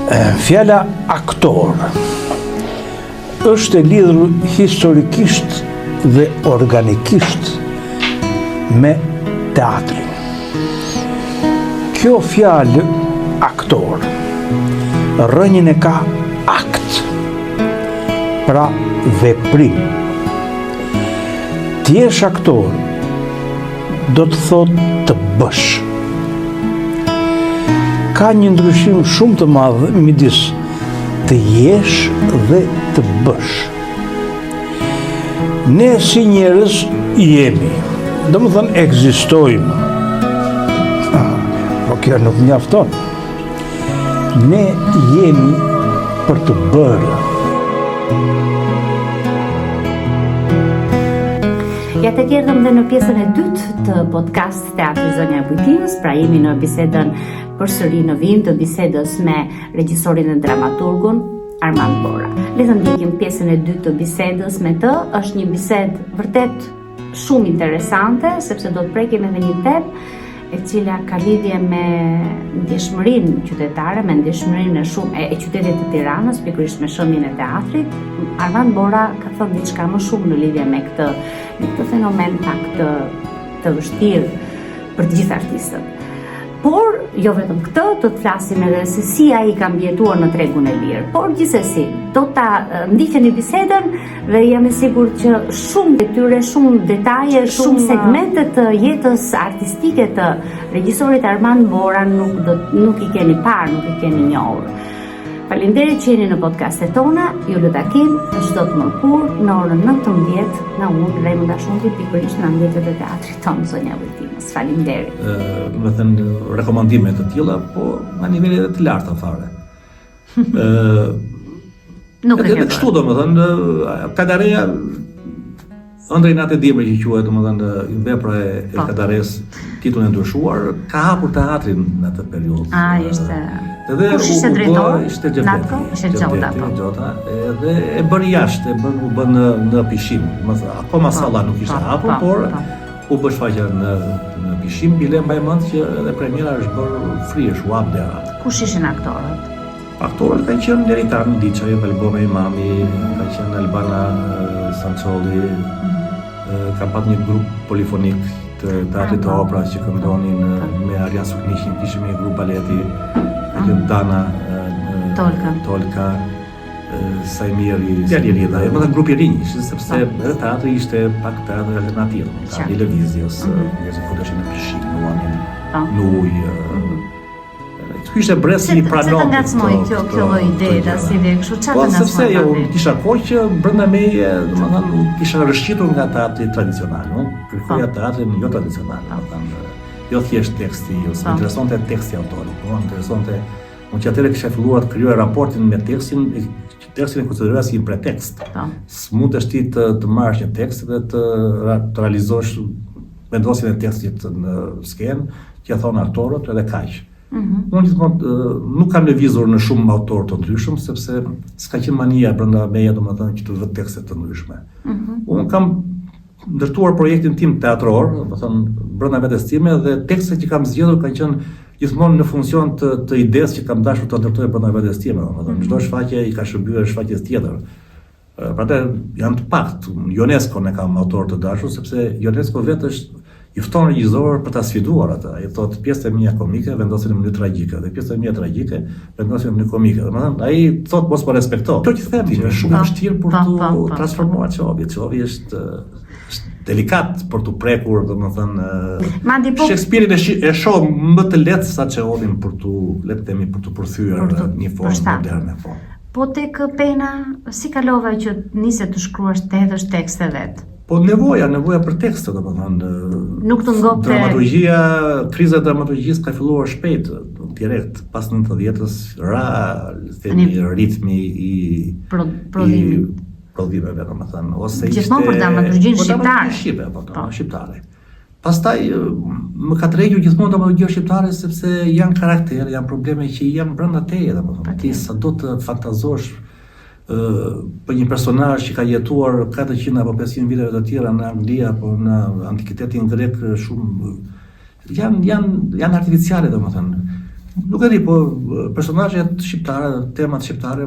Fjala aktor është e lidhur historikisht dhe organikisht me teatrin. Kjo fjalë aktor rrënjën e ka akt, pra veprim. Të jesh aktor do të thotë të bësh. Ka një ndryshim shumë të madh midis të jesh dhe të bësh. Ne si njerëz jemi, domethënë ekzistojmë. Po kjo nuk mjafton. Ne jemi për të bërë. Ja tek erdhëm dhe në pjesën e dytë të podcast Teatri Zonja e Bujtinës, pra jemi në bisedën përsëri në vijim të bisedës me regjisorin dhe dramaturgun Armand Bora. Le të ndjekim pjesën e dytë të bisedës me të, është një bisedë vërtet shumë interesante, sepse do të prekim edhe një temë e cila ka lidhje me ndjeshmërinë qytetare, me ndjeshmërinë e shumë e, e qytetit të Tiranës, pikërisht me shembjen e teatrit. Armand Bora ka thënë diçka më shumë në lidhje me këtë me këtë fenomen pak të të vështirë për të gjithë artistët. Por, jo vetëm këtë, do të flasim edhe se si ai ka mbijetuar në tregun e lirë. Por, gjithsesi, do ta ndiqni bisedën dhe jam e sigurt që shumë detyre, shumë detaje, shumë segmente të jetës artistike të regjisorit Armand Bora nuk, do, nuk i keni parë, nuk i keni njohur. Faleminderit që jeni në podcastet tona. Ju lë takim çdo të mërkurë në orën 19 nga unë Rajmonda Shunti pikërisht në ambientet e teatrit tonë Zonja e Bujtinës. Faleminderit. Ë, domethënë rekomandime të tilla, po nga nivele edhe të larta fare. Ë, Nuk e edhe kështu domethënë Kadareja Ëndërr një nate dimri që quhet, domethënë vepra e, e po. Kadares, titullin e ndryshuar, ka hapur teatrin në atë periudhë. A, ishte. Edhe Kush ishte drejtor? Ishte Xhevdeti. Ishte Xhota, po. Xhota, edhe e bëri jashtë, e bën u bë në në pishinë. Domethënë, akoma po, salla nuk ishte po, hapur, po, por po. u bë shfaqja në në pishinë, bile mbaj mend që edhe premiera është bërë free, është u hap dera. Kush ishin aktorët? Aktorët kanë qenë Neritan Liçaj, Valbona Imami, ka qenë Albana Sançolli, mhm. ka pat një grup polifonik të teatrit të operas që këndonin me Arjan Sukniqin, kishim një grup baleti, ka qenë Dana Tolka, Tolka Sajmiri, djali i ri, dhe edhe grup i rinj, sepse po. edhe teatri ishte pak teatër alternativ, teatri i lëvizjes, mhm. njerëzit futeshin në pishinë, luanin po. në ujë, mhm. Ky ishte brez që i pranon. Pse të ngacmoi kjo kjo lloj ideje ta si dhe kështu çfarë po, të ngacmoi? Po sepse jo, unë kisha kohë që brenda meje, domethënë, kisha rrëshqitur nga teatri tradicional, unë kërkoja po. teatrin jo tradicional, domethënë, jo thjesht teksti, jo, s'më po. interesonte teksti i autorit, po më interesonte unë që atëherë kisha filluar të krijoja raportin me tekstin, tekstin e konsideroja si një pretekst. Po. S'mundesh ti të të marrësh një tekst dhe të të realizosh vendosjen e tekstit në skenë, që e thonë aktorët edhe kaq. Mm -hmm. Unë gjithmonë nuk kam lëvizur në shumë autorë të ndryshëm sepse s'ka qenë mania brenda meje domethënë që të vë tekste të ndryshme. Mm -hmm. Unë kam ndërtuar projektin tim teatror, domethënë brenda vetes time dhe tekstet që kam zgjedhur kanë qenë gjithmonë në funksion të të idesë që kam dashur të ndërtoj brenda vetes time, domethënë mm -hmm. çdo shfaqje i ka shërbyer shfaqjes tjetër. Prandaj janë të paktë. Ionesco e kam autor të dashur sepse Ionesco vetë është i fton regjisorët për ta sfiduar atë. Ai thotë pjesët e mia komike vendosen në mënyrë tragjike dhe pjesët e mia tragjike vendosen në mënyrë komike. Domethënë ai thotë mos më respekto. Kjo që them është shumë e vështirë për t'u transformuar Çehovi. Çehovi është është delikat për t'u prekur, domethënë Madje po Shakespeare e, e shoh më të lehtë sa Çehovin për t'u, le të themi, për t'u përkthyer në një formë moderne, po. Po tek pena, si kalove që nise të shkruash të hedhësh tekste vetë? Po nevoja, nevoja për tekste, domethënë. Nuk të ngopte. Dramaturgjia, kriza e dramaturgjisë ka filluar shpejt, direkt pas 90-s, ra, themi, ritmi i Pro, prodhimit. I prodhimeve, domethënë, ose ishte Gjithmonë për dramaturgjinë po, shqiptare. Shqipe, po, po. shqiptare. Pastaj më ka tërhequr gjithmonë dramaturgjia shqiptare sepse janë karaktere, janë probleme që janë brenda teje, domethënë ti sado të fantazosh ë për një personazh që ka jetuar 400 apo 500 viteve të tjera në Angli apo në antikitetin grek shumë janë janë janë artificiale domethënë. Nuk e di, po personazhet shqiptare, temat shqiptare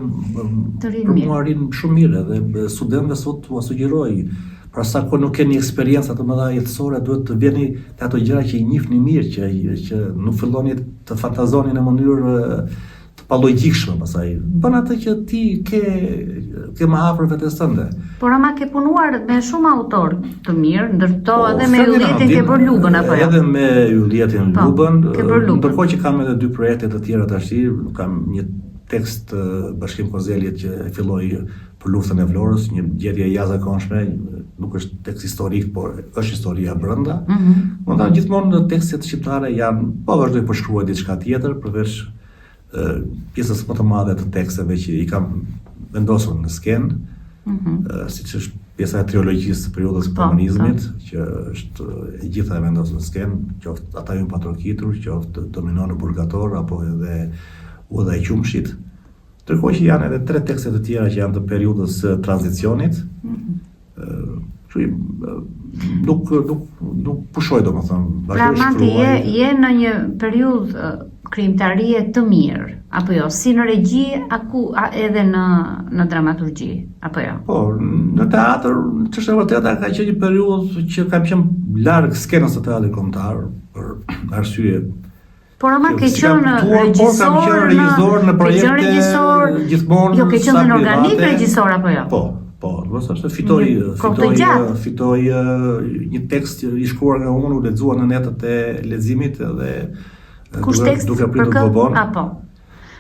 të për mua rrinë shumë mirë edhe studentëve sot ua sugjeroj. Pra sa kohë nuk keni eksperienca të mëdha jetësore, duhet të vini te ato gjëra që i njihni mirë, që që nuk filloni të fantazoni në mënyrë të palogjikshme pastaj. Bën atë që ti ke ke më afër vetes tënde. Por ama ke punuar me shumë autorë të mirë, ndër to po, edhe me Yljetin ke bërë Lubën apo jo? Edhe me Yljetin po, Lubën, ke bërë Lubën. Ndërkohë që kam edhe dy projekte të tjera tash, kam një tekst të Bashkim Kozelit që e filloi për luftën e Vlorës, një gjetje e jashtëzakonshme, nuk është tekst historik, por është historia brenda. Mm -hmm. Domethënë gjithmonë tekstet shqiptare janë, po vazhdoj po shkruaj diçka tjetër përveç pjesës më të madhe të teksteve që i kam vendosur në skenë, mm -hmm. siç është pjesa e trilogjisë së periudhës së po, komunizmit, po. që është e gjitha e vendosur në skenë, qoftë ata ju patrokitur, qoftë Domino në Purgator apo edhe Udha e Qumshit. Ndërkohë që janë edhe tre tekste të tjera që janë të periudhës së tranzicionit. Mm -hmm. Kështu nuk nuk nuk pushoj domethënë, vazhdoj pra, shkruaj. Pra je je në një periudhë krijimtarie të mirë, apo jo, si në regji aku a, edhe në në dramaturgji, apo jo? Po, në teatër, ç'është e vërteta ka qenë një periudhë që kam qenë larg skenës së teatrit kombëtar për arsye Por ama ke qenë regjisor, por kam qenë regjisor në projekte regjisor, gjithmonë. Jo, ke qenë në organikë regjisor apo jo? Po, po, do të thotë fitoi fitoi fitoi një tekst i shkruar nga unë u lexua në netët e leximit dhe Kush tekst duke pritur Godon. Apo.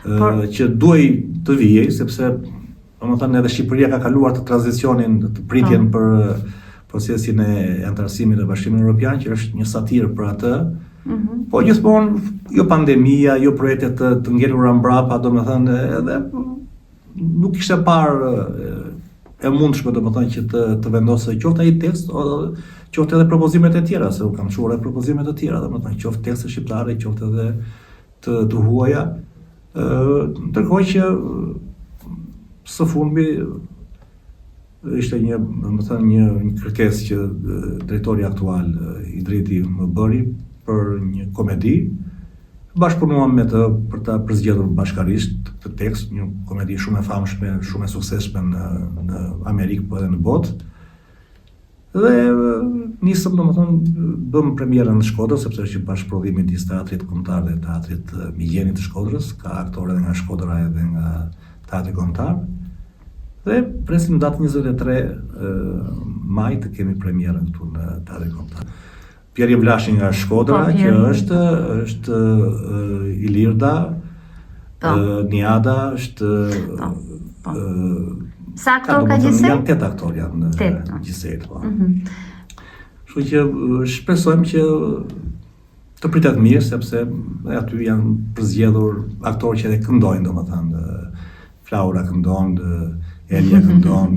Por që duhej të vihej sepse Domethënë edhe Shqipëria ka kaluar të tranzicionin, të pritjen po. për procesin e anëtarësimit në Bashkimin Evropian, që është një satirë për atë. Mm -hmm. Po gjithmonë jo pandemia, jo projekte të, të ngelura mbrapa, domethënë edhe nuk ishte parë e mundshme domethënë që të të vendosë qoftë ai tekst o, qoftë edhe propozimet e tjera, se u kam çuar edhe propozime të tjera, domethënë qoftë tekste shqiptare, qoftë edhe të të huaja. Ë ndërkohë që së fundmi ishte një, domethënë një, një kërkesë që drejtori aktual Idriti më bëri për një komedi. Bashkëpunuam me të për ta përzgjedhur bashkarisht këtë tekst, një komedi shumë e famshme, shumë e suksesshme në në Amerikë, po edhe në botë. Dhe nisëm, domethënë, bëmë premierën në Shkodër, sepse është një bashkëprodhim midis Teatrit Kombëtar dhe Teatrit Migjeni të Shkodrës, ka aktorë edhe nga Shkodra edhe nga Teatri Kombëtar. Dhe presim datën 23 maj të kemi premierën këtu në Teatrin Kombëtar. Pjerin Vlashi nga Shkodra, po, që është është Ilirda, po. Niada, është po. Po. Sa aktorë ka gjithsej? Janë 8 aktorë janë po. gjithsej, po. Mm -hmm. Kështu që shpresojmë që të pritet mirë sepse aty janë përzgjedhur aktorë që edhe këndojnë, domethënë Flaura këndon, Elia këndon.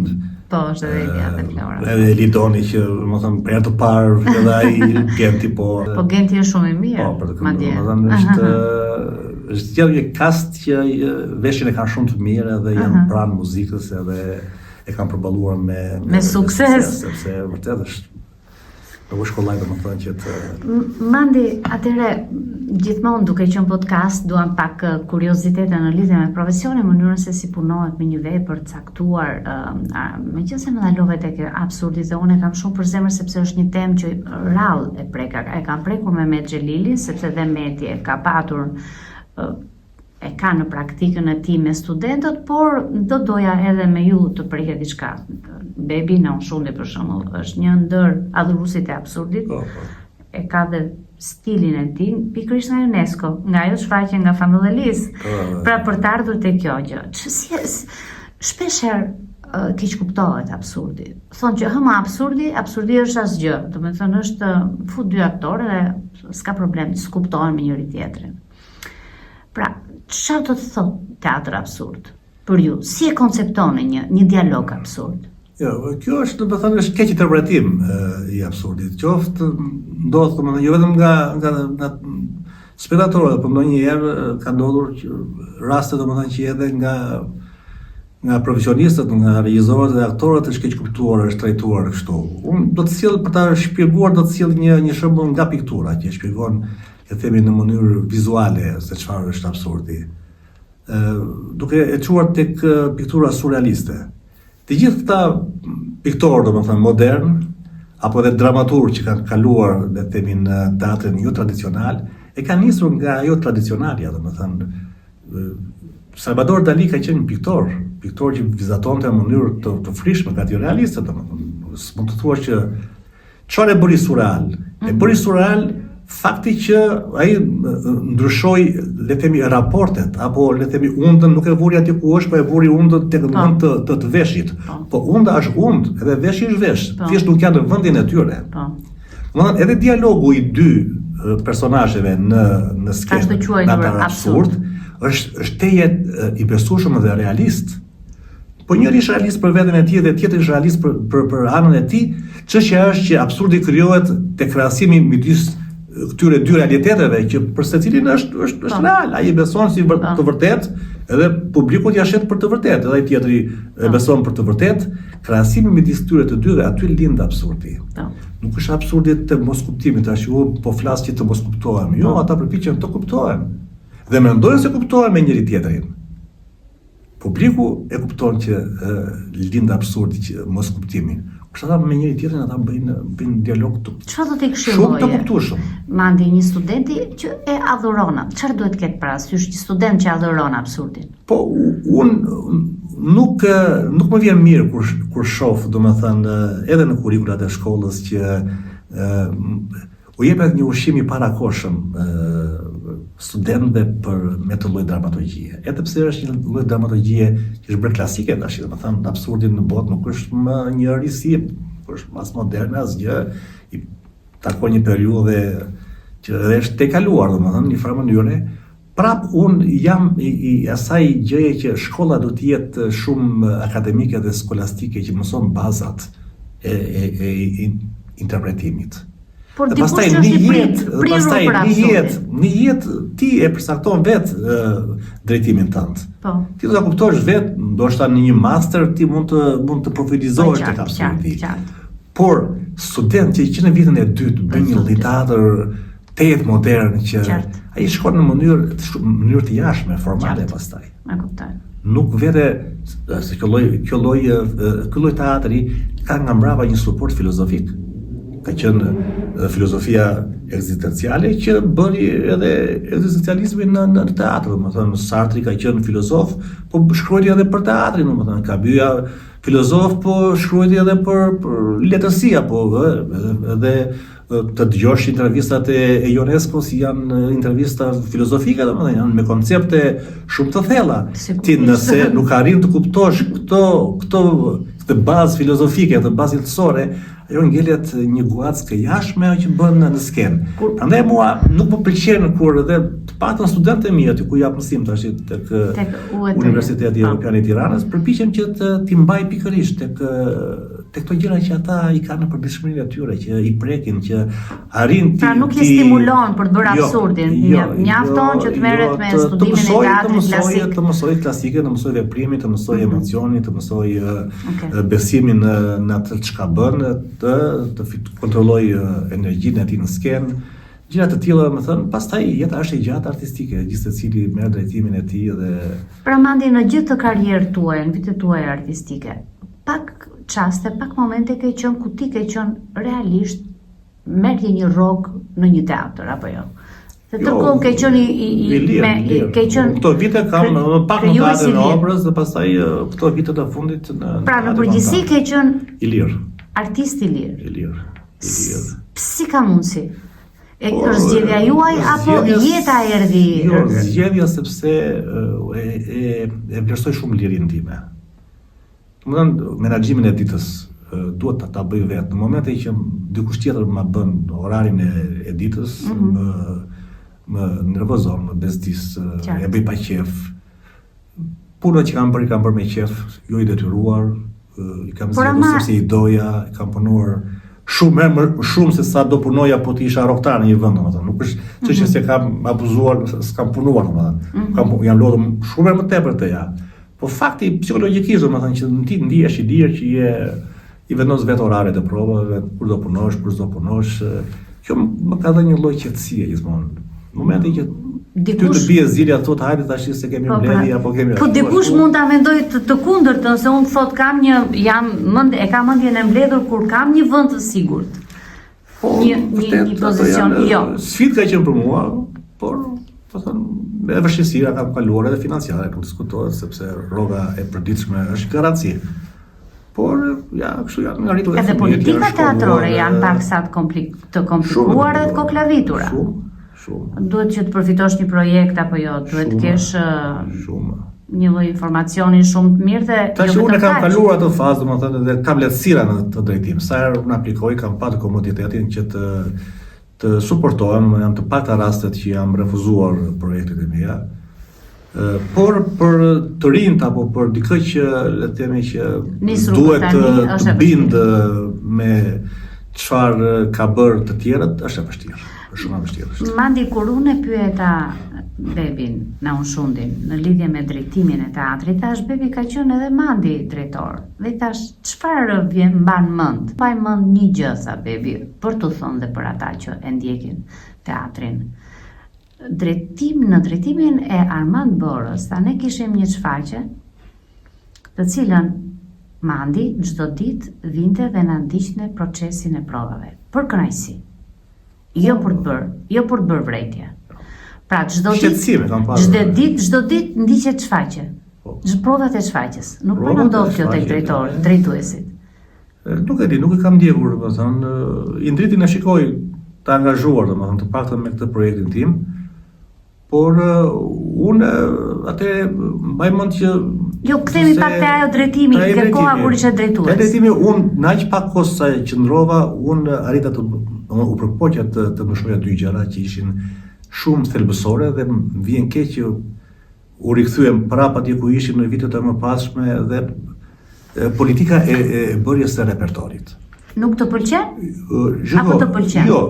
Po, është edhe Elia dhe Flaura. Edhe Elidoni që, domethënë, për herë të parë edhe ai Genti po. Po Genti është shumë i mirë. Po, për të kënduar, domethënë është është zgjedhur një kast që veshin e kanë shumë të mirë edhe janë pranë muzikës edhe e kanë përballuar me me, me sukses, sepse vërtet është Nuk është kollaj domethënë që të... Mandi, atëherë, gjithmonë duke qenë podcast, duam pak kuriozitete në lidhje me profesionin, mënyrën se si punohet me një vepër të caktuar, uh, meqenëse më ndalove tek absurdi dhe unë e kam shumë për zemër sepse është një temë që rrallë e preka, e kam prekur me Met Xhelilin, sepse dhe Meti e ka patur uh, e ka në praktikën e tij me studentët, por do doja edhe me ju të prekja diçka. Bebi Naushuni për shembull është një ndër adhuruesit e absurdit. Po, po. E ka dhe stilin e tij, pikërisht nga Ionesco, nga ajo shfaqje nga Fandollelis. Po, po. Pra për të ardhur te kjo gjë. Që si shpesh herë keqkuptohet absurdi. Thonë që hëma absurdi, absurdi është asgjë. Domethënë është fut dy aktorë dhe s'ka problem, s'kuptohen me njëri tjetrin. Pra, çfarë do të thotë teatr absurd për ju? Si e konceptoni një një dialog absurd? Jo, kjo është, domethënë, është keqinterpretim i absurdit. Qoftë ndodh, domethënë, jo vetëm nga nga nga spektatorët, por ndonjëherë ka ndodhur që raste domethënë që edhe nga nga profesionistët, nga regjisorët dhe aktorët është keqkuptuar, është trajtuar kështu. Unë do të sjell për ta shpjeguar, do të sjell një një shembull nga piktura që shpjegon. le të themi në mënyrë vizuale se çfarë është absurdi. Ë duke e çuar tek piktura surrealiste. Të gjithë këta piktorë, domethënë modern, apo edhe dramaturgë që kanë kaluar, le të themi, në teatrin jo tradicional, e kanë nisur nga ajo tradicionalja, domethënë Salvador Dali ka qenë një piktor, piktor që vizatonte në mënyrë të, të frikshme, gati realiste, domethënë, s'mund të thuash që çfarë e bëri surreal? E mhm. bëri surreal fakti që ai ndryshoi, le të themi, raportet apo le të themi undën nuk e vuri aty ku është, po e vuri undën tek në po. vend të, të të veshit. Po, po unda është und, edhe veshi është vesh. Po. Thjesht nuk janë në vendin e tyre. Po. Domethënë edhe dialogu i dy personazheve në në skenë në atë absurd është është tejet i besueshëm dhe realist. Po njëri është realist për veten e tij dhe tjetri është realist për për për anën e tij. Çështja është që absurdi krijohet te krahasimi midis këtyre dy realiteteve që për secilin është është është po. real. Ai e beson si vër, po. të vërtetë, edhe publiku ia shet për të vërtetë, edhe ai tjetri e po. beson për të vërtetë. Krahasimi midis këtyre të dyve aty lind absurdi. Po. Nuk është absurdi të moskuptimit, tash unë po flas që të mos kuptohem. Jo, po. ata përpiqen të kuptohen. Dhe mendojnë se kuptohen me njëri tjetrin. Publiku e kupton që e, lind absurdi që moskuptimi. Kurse ata me njëri tjetrin ata bëjnë bëjnë dialog të Çfarë do t'i këshilloje? Shumë të kuptueshëm. Mandi një studenti që e adhuron, çfarë duhet të ketë parasysh një student që adhuron absurdin? Po unë nuk nuk më vjen mirë kur kur shoh, domethënë, edhe në kurrikulat e shkollës që ë u jepet një ushqim i parakohshëm studentëve për me këtë lloj dramaturgjie. Edhe pse është një lloj dramaturgjie që është bërë klasike tash, domethënë, absurdi në botë nuk është më një risi, nuk është as moderne asgjë, i takon një periudhe që edhe është tejkaluar, domethënë, në një farë mënyre, Prap unë jam i, i asaj gjëje që shkolla do të jetë shumë akademike dhe skolastike që mëson bazat e, e, e, e interpretimit. Por dikush që është i prit, prirur pastaj në jetë, në jetë ti e përcakton vetë drejtimin tënd. Po. Ti do ta kuptosh vetë, ndoshta në një master ti mund të mund të profilizohesh po, tek absurdi. Qartë. Por student që që në vitin e dytë bën një teatër tejet modern që Qartë. ai shkon në mënyrë mënyrë të jashtme, formale pastaj. E kuptoj. Nuk vete se kjo lloj kjo lloj ky lloj teatri ka nga mbrapa një suport filozofik. Ka qenë filozofia ekzistenciale që bëri edhe ekzistencializmin në në teatr, domethënë Sartri ka qenë filozof, po shkruajti edhe për teatrin, domethënë Kamyja filozof, po shkruajti edhe për për letërsi apo edhe edhe të dëgjosh intervistat e, e Ioneskos janë intervista filozofike, domethënë janë me koncepte shumë të thella. Ti nëse nuk arrin të kuptosh këto këto këtë bazë filozofike, këtë bazë jetësore, ajo ngelet një guackë e jashtme ajo që bën në skenë. Prandaj mua nuk më pëlqen kur edhe të paktën studentët e mi aty ku jap mësim tash tek tek Universiteti po. Evropian i Tiranës, përpiqem që të t'i mbaj pikërisht tek te këto gjëra që ata i kanë në përditshmërinë e tyre, që i prekin, që arrin ti Pra nuk i stimulon për të bërë jo, absurdin, jo, mjafton jo, që të merret jo, me studimin e teatrit klasik. Të mësojë klasike, të mësojë veprimin, të mësojë mm -hmm. emocionin, të mësojë okay. besimin në, në atë çka bën, të të kontrollojë energjinë e tij në skenë. Gjëra të tilla, domethënë, pastaj jeta është e gjatë artistike, gjithsecili merr drejtimin e tij dhe Pra Mandi në gjithë të karrierën tuaj, në vitet tuaja artistike, pak çaste, pak momente ke qenë ku ti ke qenë realisht merrje një rrogë në një teatër apo jo? Se jo, tërë kohën ke qenë i, i, i, i me, i, ke qenë këto vite kam më pak në teatrin e operës dhe pastaj këto vite të fundit në Pra në përgjithësi ke qenë i lirë. Artist i lirë. I lirë. I lirë. Si ka mundësi? E po, është zgjedhja juaj apo jeta erdhi? Jo, zgjedhja sepse e e e vlerësoj shumë lirinë time. Domethënë menaxhimin e ditës duhet ta ta bëj vetë. Në momentin që dikush tjetër ma bën orarin e, e ditës, mm -hmm. më më nervozon, më bezdis, e bëj pa qejf. Punët që kam bërë i kam bërë me qejf, jo i detyruar, i kam zgjedhur sepse i doja, i kam punuar shumë herë më shumë se sa do punoja po të isha rrogtar në një vend, domethënë, nuk është çështje mm -hmm. se kam abuzuar, s'kam punuar, domethënë. Mm -hmm. Kam jam lodhur shumë herë më tepër të ja. Po fakti psikologjikisht, domethënë që ti ndihesh i lirë që je i vendos vetë oraret e provave, kur do punosh, kur s'do punosh, kjo më ka dhënë një lloj qetësie gjithmonë. Në momentin që Dikush, ty të bie zilja thotë hajde tash se kemi po, pra, mbledhje apo kemi Po dikush mund ta mendojë të, të kundërtën se unë thotë kam një jam mend e kam mendjen e mbledhur kur kam një vend të sigurt. Po, një një një pozicion jo. Sfidë ka qenë për mua, por do thënë me vështirësira kam kaluar edhe financiare, nuk diskutohet sepse rroga e përditshme është garanci. Por ja, kështu janë ngritur edhe politikat teatrore janë paksa të komplik të komplikuara dhe të koklavitura. Shumë, shumë. Duhet që të përfitosh një projekt apo jo, duhet të kesh shumë një lloj informacioni shumë të mirë dhe tash jo unë kam kaluar atë fazë, domethënë dhe kam lehtësira në këtë drejtim. Sa herë unë aplikoj, kam patur komoditetin që të të suportohem, janë të pakta rastet që jam refuzuar projektet e mia. Por për të rinjtë apo për dikë që le të themi që duhet të, të bind me çfarë ka bërë të tjerët, është e vështirë. Është shumë e vështirë. Është. Mandi kur unë e pyeta Bebin, Naum Shundin, në lidhje me drejtimin e teatrit, thash Bebi ka qenë edhe Mandi drejtor. Dhe i thash, çfarë vjen mban mend? Mbaj mend një gjë, tha Bebi, për t'u thënë dhe për ata që e ndjekin teatrin. Drejtim në drejtimin e Armand Borës, tha ne kishim një shfaqje të cilën Mandi çdo ditë vinte dhe na ndiqte procesin e provave, për kënaqësi. Jo për të bërë, jo për të bërë vërejtje. Pra çdo ditë, çdo ditë, çdo ditë ndiqet shfaqje. Po. Çdo provat e shfaqjes. Nuk po na ndodh kjo tek drejtor, drejtuesit. Nuk e di, nuk e kam ndjekur, domethënë, Indritin e shikoj të angazhuar, domethënë, të paktën me këtë projektin tim. Por unë atë mbaj mend që Jo, kthehemi pak te ajo drejtimi, te koha kur ishe drejtues. Te drejtimi unë në aq pak kohë sa qëndrova, unë arrita të u përpoqa të të ndryshoja dy gjëra që ishin shumë thelbësore dhe më vjen keq që U rikthyem prapë atje ku ishim në vitet e mëpasshme dhe politika e, e bërjes së repertorit. Nuk të pëlqen? Apo të pëlqen? Jo,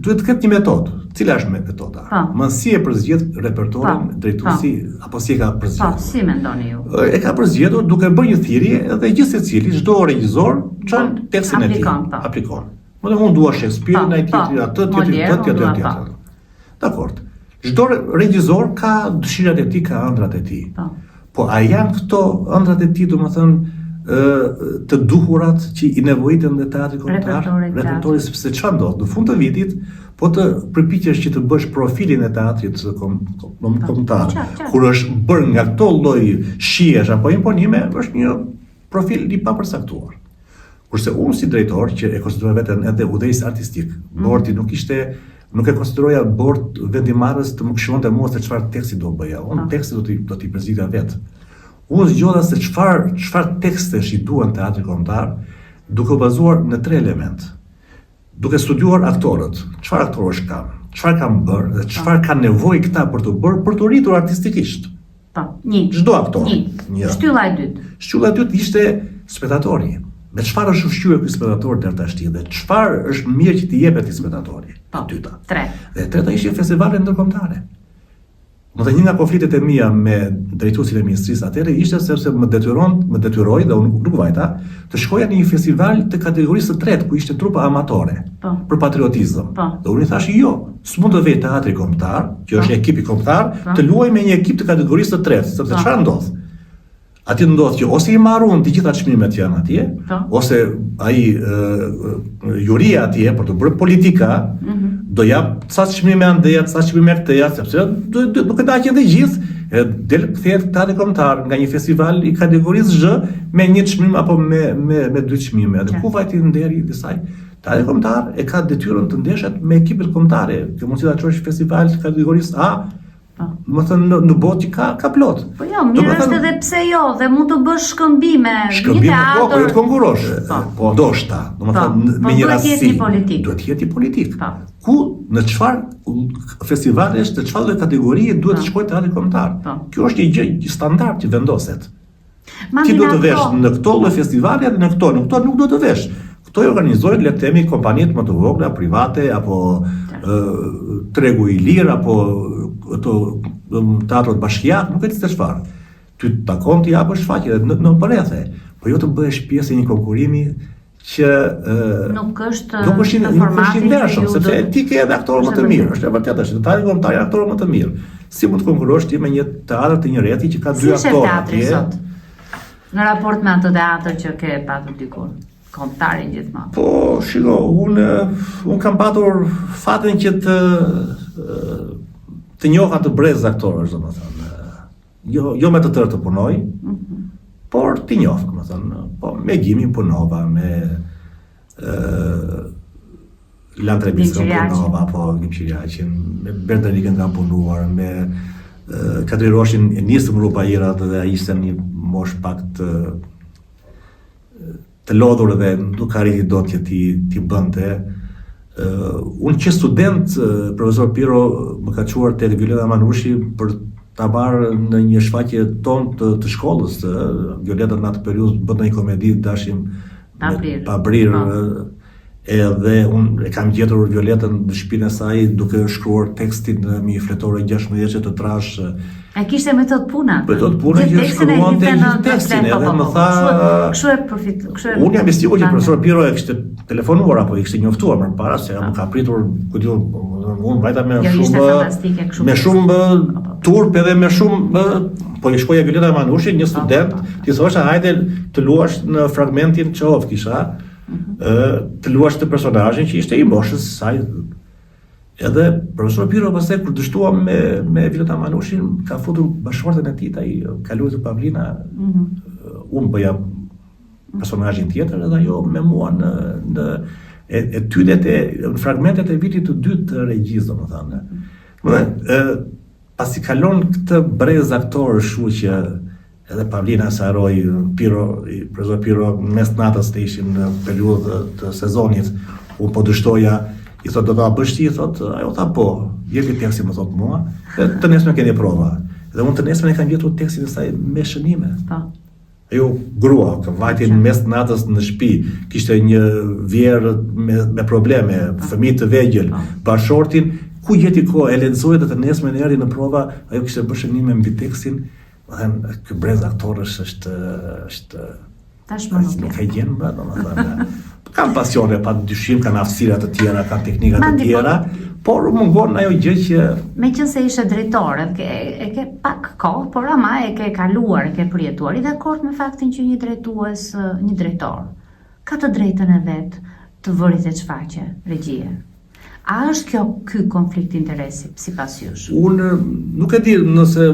duhet të ketë një metodë. Cila është metoda? Po. Më si e përzgjedh repertorin po. drejtuesi po. apo si e ka përzgjedhur? Po, si mendoni ju? E ka përzgjedhur duke bërë një thirrje dhe gjithsecili, çdo regjisor çon tekstin e tij. Aplikon, po. Aplikon. Më dhe unë dua Shakespeare, ai tjetri atë, tjetri atë, tjetri atë. Dakord. Çdo regjisor ka dëshirat e tij, ka ëndrrat e tij. Po. Po a janë këto ëndrrat e tij, domethënë, ë të duhurat që i nevojiten në teatrin kombëtar, repertori sepse çfarë ndodh në fund të vitit, po të përpiqesh që të bësh profilin e teatrit kom, kom, po, kombëtar, kur është bërë nga këto lloj shijesh apo imponime, është një profil i papërcaktuar. Kurse unë si drejtor që e konsideroja veten edhe udhëheqës artistik, mm. bordi nuk ishte nuk e konsideroja bord vendimmarrës të më këshillonte mua se çfarë teksti do bëja. Unë ah. tekstin do t'i do t'i përzgjidhja vetë. Unë zgjodha se çfarë çfarë tekstesh i duhen teatrit kombëtar, duke u bazuar në tre elementë. Duke studiuar aktorët, çfarë aktorësh kam, çfarë kanë bërë dhe çfarë kanë nevojë këta për të bërë për t'u rritur artistikisht. Po, një. Çdo aktor. Një. Një. Shtylla e dytë. Shtylla e dytë ishte spektatori. Me çfarë është ushqyer ky spektator deri tashti dhe çfarë është mirë që t'i jepet këtij spektatori? Po, e dyta. Tre. Dhe e treta ishin festivale ndërkombëtare. Domethënë një nga konfliktet e mia me drejtuesin e ministrisë atëherë ishte sepse më detyron, më detyroi dhe unë nuk vajta të shkoja në një festival të kategorisë së tretë ku ishte trupa amatore po. për patriotizëm. Po. Dhe unë i thashë jo, s'mund të vejë teatri kombëtar, që është po. ekipi kombëtar, po. të luajë me një ekip të kategorisë së tretë, sepse po. çfarë ndodh? Atje ndodh që ose i marr unë të gjitha çmimet që janë atje, po. ose ai juria atje për të bërë politika, mm -hmm. do jap ca çmime andeja, ca çmime këteja, sepse do do do kënaqen të gjithë, e del kthehet teatri kombëtar nga një festival i kategorisë Zh me një çmim apo me me me dy çmime. Dhe ku vajti nderi i kësaj? Teatri kombëtar e ka detyrën të ndeshet me ekipet kombëtare, ke mundësi ta çosh festival të kategorisë A, Po. Domethënë në, në botë që ka, ka plot. Po jo, mirë është edhe pse jo, dhe mund të bësh shkëmbime, shkëmbime po, po jo të konkurrosh. Po, po. ndoshta, domethënë po, me një rastësi. Duhet të jetë një politikë. Duhet të jetë një politikë. Po. Ku në çfarë festivalesh, në çfarë lloj kategorie duhet të po. shkojë teatri kombëtar. Po. Kjo është një gjë standard që vendoset. Ti duhet të vesh në këto lloj festivale dhe në këto, në këto nuk duhet të vesh. Këto i organizojnë le të themi kompanitë më të vogla, private apo ë tregu i lirë apo ato teatrot bashkiak, nuk e di se çfarë. Ty të takon të japësh shfaqje në, në përrethe, po jo të bëhesh pjesë e një konkurrimi. Që nuk është nuk është nuk është i ndershëm, sepse ti ke edhe aktorë më të mirë, është e vërtetë, është teatri kombëtar janë aktorë më të mirë. Si mund të konkurrosh ti me një teatër të një rrethi që ka dy si aktorë atje? Sot? Në raport me atë teatër që ke patur dikur, kombëtarin gjithmonë. Po, shiko, unë un kam patur fatin që të të njoh atë brez aktorësh, domethënë. Jo, jo me të tërë të punoj, mm -hmm. por t'i njoh, domethënë, po me Gimin punova, me ë Lan Trebickën punova, po Gim Qirjaqin, me Berta Nikën kam punuar, me Kadri Roshin e nisëm Rubairat dhe ai ishte në një moshë pak të të lodhur dhe nuk arriti dot që t'i t'i bënte. Uh, unë që student, profesor Piro më ka çuar te Violeta Manushi për ta marrë në një shfaqje tonë të, të shkollës. Violeta në atë periudhë bënte një komedi dashim pa brirë. Pa brirë po. Edhe unë e kam gjetur Violetën në shtëpinë e saj duke shkruar tekstin në një fletore 16 të trashë. E kishte metodë pune. Metodë pune që shkruante gjithë tekstin, edhe po, po, më po, tha kështu e përfit, kështu e Unë jam i sigurt që profesor Piro e kishte telefonuar apo i kishte njoftuar më parë se më ka pritur, ku di unë, unë vajta me jo, shumë me shumë turp edhe me shumë po i shkoja Violeta Manushi, një student, t'i thosha hajde të luash në fragmentin Çehov kisha, ë të luash të personazhin që ishte i moshës saj. Edhe profesor Piro pastaj kur dështuam me me Violeta Manushin ka futur bashkëshorten e tij ai ka luajtur Pavlina. Mm -hmm. Unë bëja personazhin tjetër edhe ajo me mua në në e, etydet e në fragmentet e vitit të dytë të regjisë, domethënë. Domethënë, ë pasi kalon këtë brez aktorësh kështu që Edhe Pavlina s'e harroj, Piro, profesor Piro, në mes natës të ishim në periudhë të sezonit, unë po dështoja, i thot do ta bësh ti, i thot, ajo tha po, jepi tekstin më thot mua, dhe të nesërmen keni prova. Dhe unë të nesërmen e kam gjetur tekstin e saj me shënime. Po. Ajo grua, që vajti në mes natës në shtëpi, kishte një vjehrrë me, me probleme, po. fëmijë të vegjël, po. bashkëshortin, ku gjeti kohë, e lexoi dhe të nesërmen erdhi në prova, ajo kishte bërë shënime mbi tekstin, Domethënë, ky brez aktorësh është është tashmë nuk, nuk e gjen më, domethënë. Kanë pasione pa dyshim, kanë aftësira të tjera, kanë teknika të po- tjera, por mungon ajo gjë që meqenëse ishe drejtor, e ke, e ke pak kohë, por ama e ke kaluar, e ke përjetuar. Je dakord me faktin që një drejtues, një drejtor ka të drejtën e vet të vërë të shfaqje regjie. A është kjo ky konflikt interesi sipas jush? Unë nuk e di nëse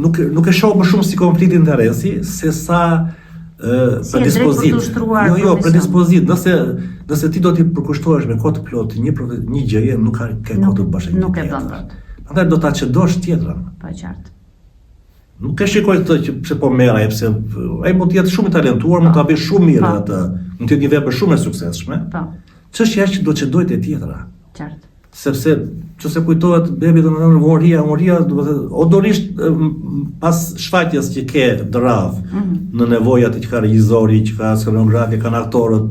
nuk nuk e shoh më shumë si konflikt interesi se sa ë si predispozitë. Jo, jo, predispozitë. Nëse nëse ti do t'i përkushtohesh me kohë të plotë një një gjëje, nuk ka ke kohë të bësh një. Nuk e bën dot. Prandaj do ta çedosh tjetrën. Po qartë. Nuk e shikoj këtë që pse po merr ai, pse ai mund të jetë shumë i talentuar, mund ta bëjë shumë mirë po. atë, mund të jetë një vepër shumë e suksesshme. Po. Çështja është që do të çedojë te tjetra. Qartë. Sepse nëse kujtohet bebi domethënë moria, moria domethënë o do rrish pas shfaqjes që ke dravë mm -hmm. në nevojat që ka regjizori, që ka skenografi, kanë aktorët,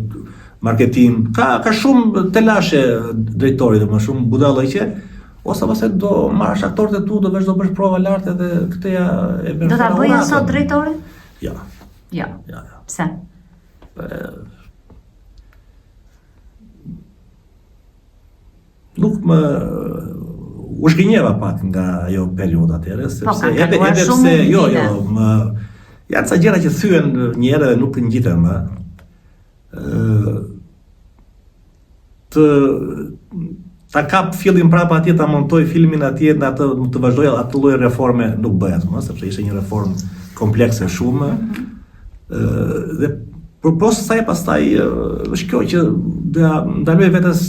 marketing, ka ka shumë telashe drejtori, domethënë shumë budallëqe, Ose pastaj do marrësh aktorët e tu, do vesh do bësh prova lart edhe këtë ja e bën. Do ta bëje sot drejtorin? Jo. Jo. Jo, jo. Pse? Nuk më u zhgënjeva pak nga ajo periudhë atëherë, po, sepse po, edhe edhe pse jo, jo, më janë ca gjëra që thyhen një herë dhe nuk ngjiten më. Ë të ta kap fillin prapa atje ta montoj filmin atje në atë të vazhdoj atë lloj reforme nuk bëja më sepse ishte një reformë komplekse shumë. Ëh dhe përpos saj pastaj është kjo që do ja ndaloj vetes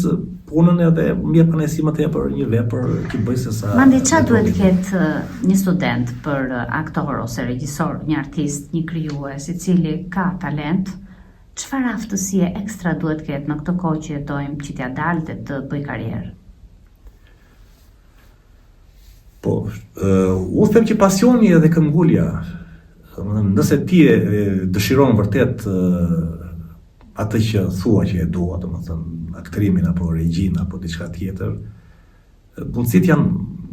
punën edhe më jep kënaqësi më tepër një vepër që bëj se sa Mandi ça duhet të ketë një student për aktor ose regjisor, një artist, një krijues i cili ka talent, Çfarë aftësie ekstra duhet të ketë në këtë kohë që jetojmë që t'ia dalë dhe të bëjë karrierë? Po, uh, unë them që pasioni edhe këmbgulja, domethënë nëse ti e dëshiron vërtet uh, atë që thua që e dua, domethënë aktrimin apo regjinë apo diçka tjetër, Mundësitë janë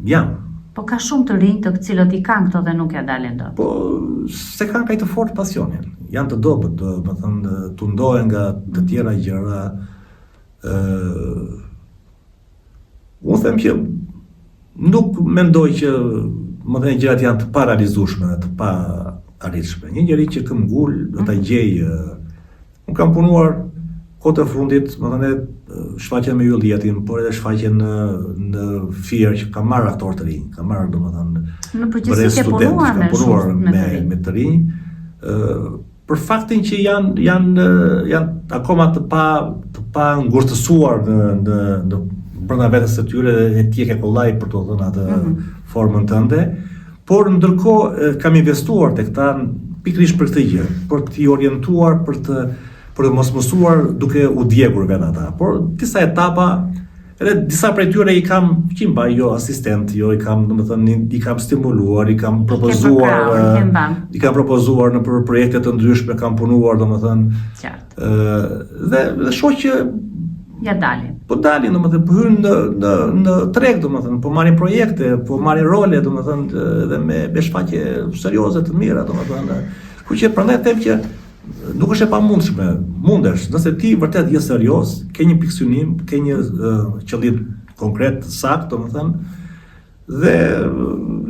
janë. Po ka shumë të rinj të cilët i kanë këto dhe nuk ia dalin dot. Po s'e kanë kaq të fortë pasionin. Janë të dobët, domethënë tundohen nga të tjera gjëra. ë Unë them që nuk mendoj që domethënë gjërat janë të parealizueshme dhe të paarritshme. Një njeri që këmbgul do ta mhm. gjejë. Unë kam punuar kohët e fundit, domethënë shfaqjen me Yll Jetin, por edhe shfaqjen në në Fier që kam marrë aktorë të rinj, kam marrë domethënë në përgjithësi ke punuar me punuar me me të rinj, ë për faktin që janë janë janë akoma të pa të pa ngurtësuar në në në brenda vetes së tyre dhe ti e ke kollaj për të dhënë atë mm -hmm. formën tënde, por ndërkohë kam investuar tek ta pikërisht për këtë gjë, për t'i orientuar për të për të mos mësuar duke u djegur vetë ata, por disa etapa Edhe disa prej tyre i kam që i mbaj jo asistent, jo i kam, domethënë i kam stimuluar, i kam propozuar, i kam propozuar nëpër projekte të ndryshme, kam punuar, domethënë. Qartë. Ë dhe dhe shoh që ja dalin. Po dalin, domethënë, po hyjnë në në në treg, domethënë, po marrin projekte, po marrin role, domethënë, edhe me me shfaqje serioze të mira, domethënë. Kështu që prandaj them që Nuk është e pamundshme, mundesh, nëse ti vërtet je serioz, ke një pikësynim, ke një uh, qëllim konkret, të saktë, domethënë, dhe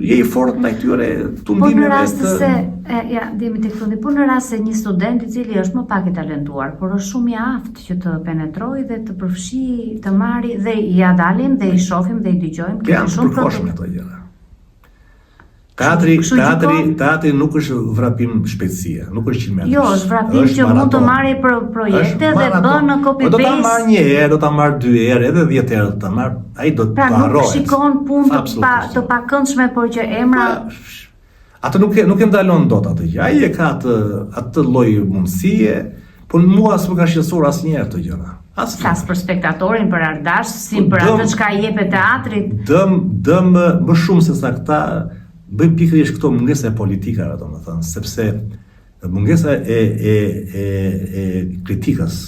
je i fortë ndaj këtyre tundimeve. Po në rast të... se e, ja, jemi tek fundi, po në rast se një student i cili është më pak i talentuar, por është shumë i aftë që të penetrojë dhe të përfshijë, të marrë dhe ja dalim dhe i shohim dhe i dëgjojmë, kemi shumë të ato gjëra. Teatri, teatri, teatri nuk është vrapim shpejtësie, nuk është 100 metra. Jo, është vrapim që mund të marrë për projekte dhe bën në copy paste. Po do ta marrë një herë, do ta marrë dy herë, edhe 10 herë do ta marrë, ai do të pra, harrohet. Pra nuk shikon punë të pa të pakëndshme, por që emra po, atë nuk e nuk e ndalon dot atë gjë. Ai e ka atë atë lloj mundësie, Por mua s'më ka shqetësuar asnjëherë këto gjëra. Asnjëherë. Flas për spektatorin, për artdashësin, po, për atë çka i jepet teatrit. Dëm, dëm më shumë se sa këta bëjnë pikërisht këto mungesa e politikave, domethënë, sepse mungesa e e e e kritikës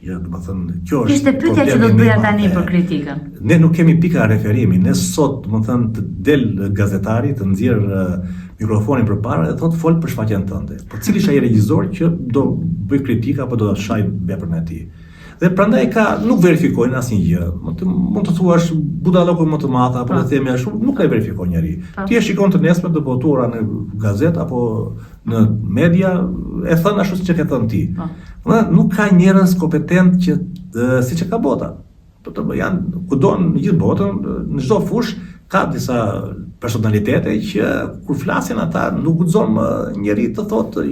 Ja, domethënë, kjo është Ishte pyetja që do të bëja tani për kritikën. Ne nuk kemi pika referimi. Ne sot, domethënë, të del gazetari të nxjerr mikrofonin përpara dhe thotë fol për shfaqjen tënde. Po cili është ai regjisor që do bëjë kritikë apo do ta shajë veprën e tij? Dhe prandaj ka nuk verifikojnë asnjë gjë. Mund të mund të thuash budallokun më të madh apo të po. themi ashtu, nuk e verifikon njeri. Po. Ti e shikon të nesërmen të botuara në gazetë apo në media e thënë ashtu siç e ke thënë ti. Po. Domethënë nuk ka njerëz kompetent që siç e ka bota. Po të janë kudo në gjithë botën, në çdo fushë ka disa personalitete që kur flasin ata nuk guxon më njeri të thotë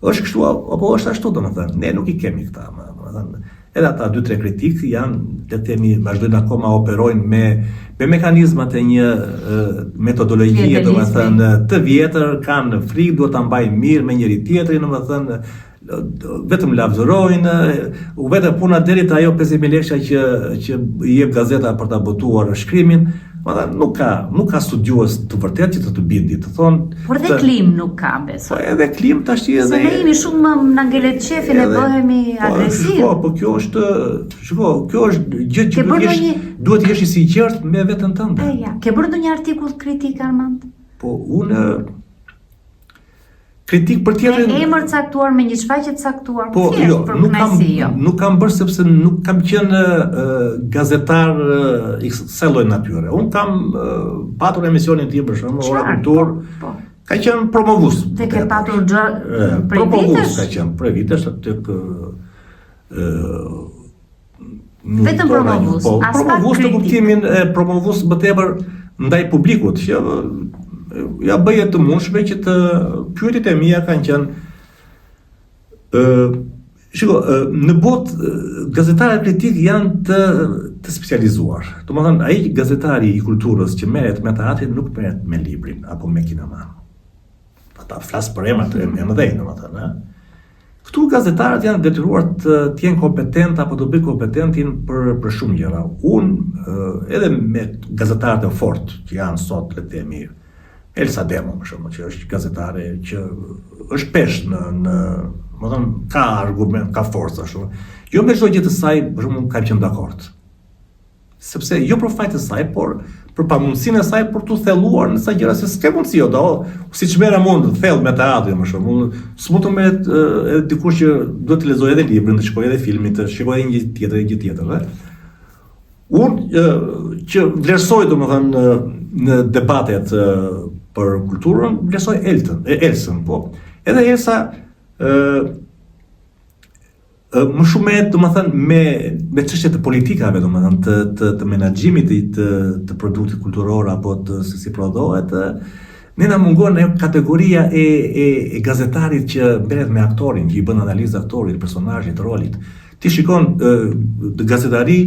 është kështu apo është ashtu domethënë. Ne nuk i kemi këta, më, domethënë. Edhe ata dy tre kritikë janë, le të themi, vazhdojnë akoma operojnë me me mekanizmat e një metodologjie, domethënë, të vjetër, kanë frikë, duhet ta mbajnë mirë me njëri tjetrin, domethënë, vetëm lavdërojnë, u vete puna deri te ajo 50.000 lekësha që që i jep gazeta për ta botuar shkrimin, domethënë nuk ka nuk ka studiues të vërtetë që të të bindi, të thonë. Por dhe klimë nuk ka besoj. Po edhe klimë tash edhe. Se ne jemi shumë na ngelet qefi ne bëhemi po, agresivë. Po, po kjo është, shiko, kjo është gjë që duhet të jesh duhet të jesh i sinqertë me veten tënde. E ja, ke bërë ndonjë artikull kritik Armand? Po unë Kritikë për tjetrin. Me emër caktuar, me një shfaqje të caktuar, po, thjesht jo, për nuk kam, jo. Nuk kam bërë sepse nuk kam qenë uh, gazetar uh, i kësaj lloj natyre. Unë kam uh, patur emisionin tim për shembull, Ora Kulturë. Po, po. Ka qenë promovues. Dhe ke patur gjë prej promovues ka qenë prej vitesh tek ë Vetëm promovues, po, promovues në kuptimin e promovues më tepër ndaj publikut, që ja bëje të mundshme që të pyetjet e mia kanë qenë ë shiko, në botë gazetarët kritikë janë të të specializuar. Domethënë ai gazetari i kulturës që merret me teatrin nuk merret me librin apo me kinemanë. Ata flas për emra të mëdhenj, domethënë, ë. Këtu gazetarët janë detyruar të, të jenë kompetentë apo të bëjnë kompetentin për për shumë gjëra. Unë edhe me gazetarët e fortë që janë sot, le të themi, Elsa Demo për shembull, që është gazetare që është peshë në në, domethënë ka argument, ka forcë ashtu. Jo me çdo gjë të saj, për shembull, kam qenë dakord. Sepse jo për faj të saj, por për pamundësinë e saj për t'u thelluar në disa gjëra se s'ke mundësi jo do, siç merrem unë thellë me teatrin më shumë, unë s'mund të merret edhe dikush që duhet të lexojë edhe librin, të shikojë edhe filmin, të shikojë edhe një tjetër, një tjetër, ëh. Unë që vlerësoj domethënë në debatet për kulturën, vlerësoj Eltën, e Elsën, po. Edhe Elsa ë më shumë me, domethënë, me me çështje të politikave, domethënë, të të të menaxhimit të të, të produktit kulturor apo të se si prodhohet, ne na mungon ajo kategoria e e e gazetarit që merret me aktorin, që i bën analizë aktorit, personazhit, rolit. Ti shikon gazetari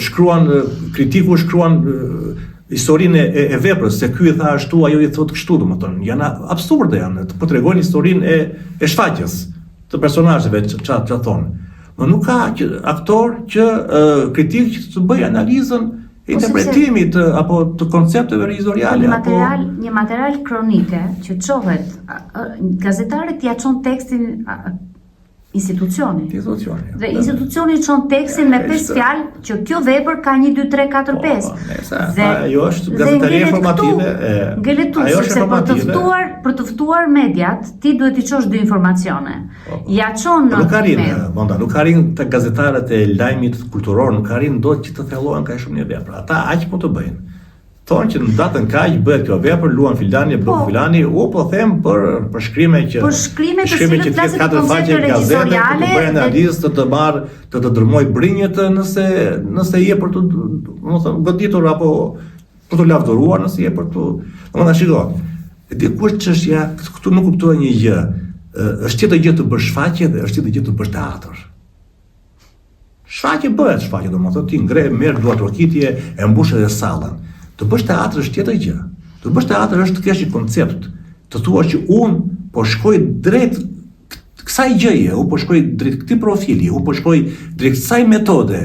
shkruan kritiku shkruan historinë e, e veprës, se ky i tha ashtu, ajo i thotë kështu, domethënë, janë absurde janë, po tregojnë historinë e e shfaqjes të personazheve që ça ça thonë. Po nuk ka që aktor që kritik që të bëjë analizën e po, interpretimit të, apo të koncepteve regjisoriale një material apo... një material kronike që çohet gazetarit ia çon tekstin institucioni. Institucioni. Dhe institucioni çon tekstin me pesë fjalë që kjo vepër ka 1 2 3 4 5. Po, dhe ajo është gazetari informative e ngelet ajo është sepse për të ftuar për të ftuar mediat ti duhet t'i çosh dy informacione. Po, po. Ja çon në nuk arrin, Bonda, nuk arrin te gazetarët e lajmit kulturor, nuk arrin dot që të thellohen kaq shumë në vepër. Ata aq mund të bëjnë. Thonë që në datën kaq bëhet kjo vepër, luan filani, bën po. filani, u po them për për shkrime që për shkrime të shkrime që flasin për koncepte regjisoriale, të bëjë analizë të të marr, të të dërmoj brinjët nëse nëse je për të, domethënë, goditur apo për të lavdëruar nëse je për të, domethënë shiko. E di ku është çështja, këtu nuk kuptoj një gjë. Është tjetër gjë të bësh shfaqje dhe është tjetër gjë të bësh teatër. Shfaqje bëhet shfaqje, domethënë ti ngre, merr duartrokitje, e mbush edhe sallën. Të bësh teatër është tjetër gjë. Të bësh teatër është të kesh një koncept, të thuash që unë po shkoj drejt kësaj gjëje, unë po shkoj drejt këtij profili, unë po shkoj drejt kësaj metode.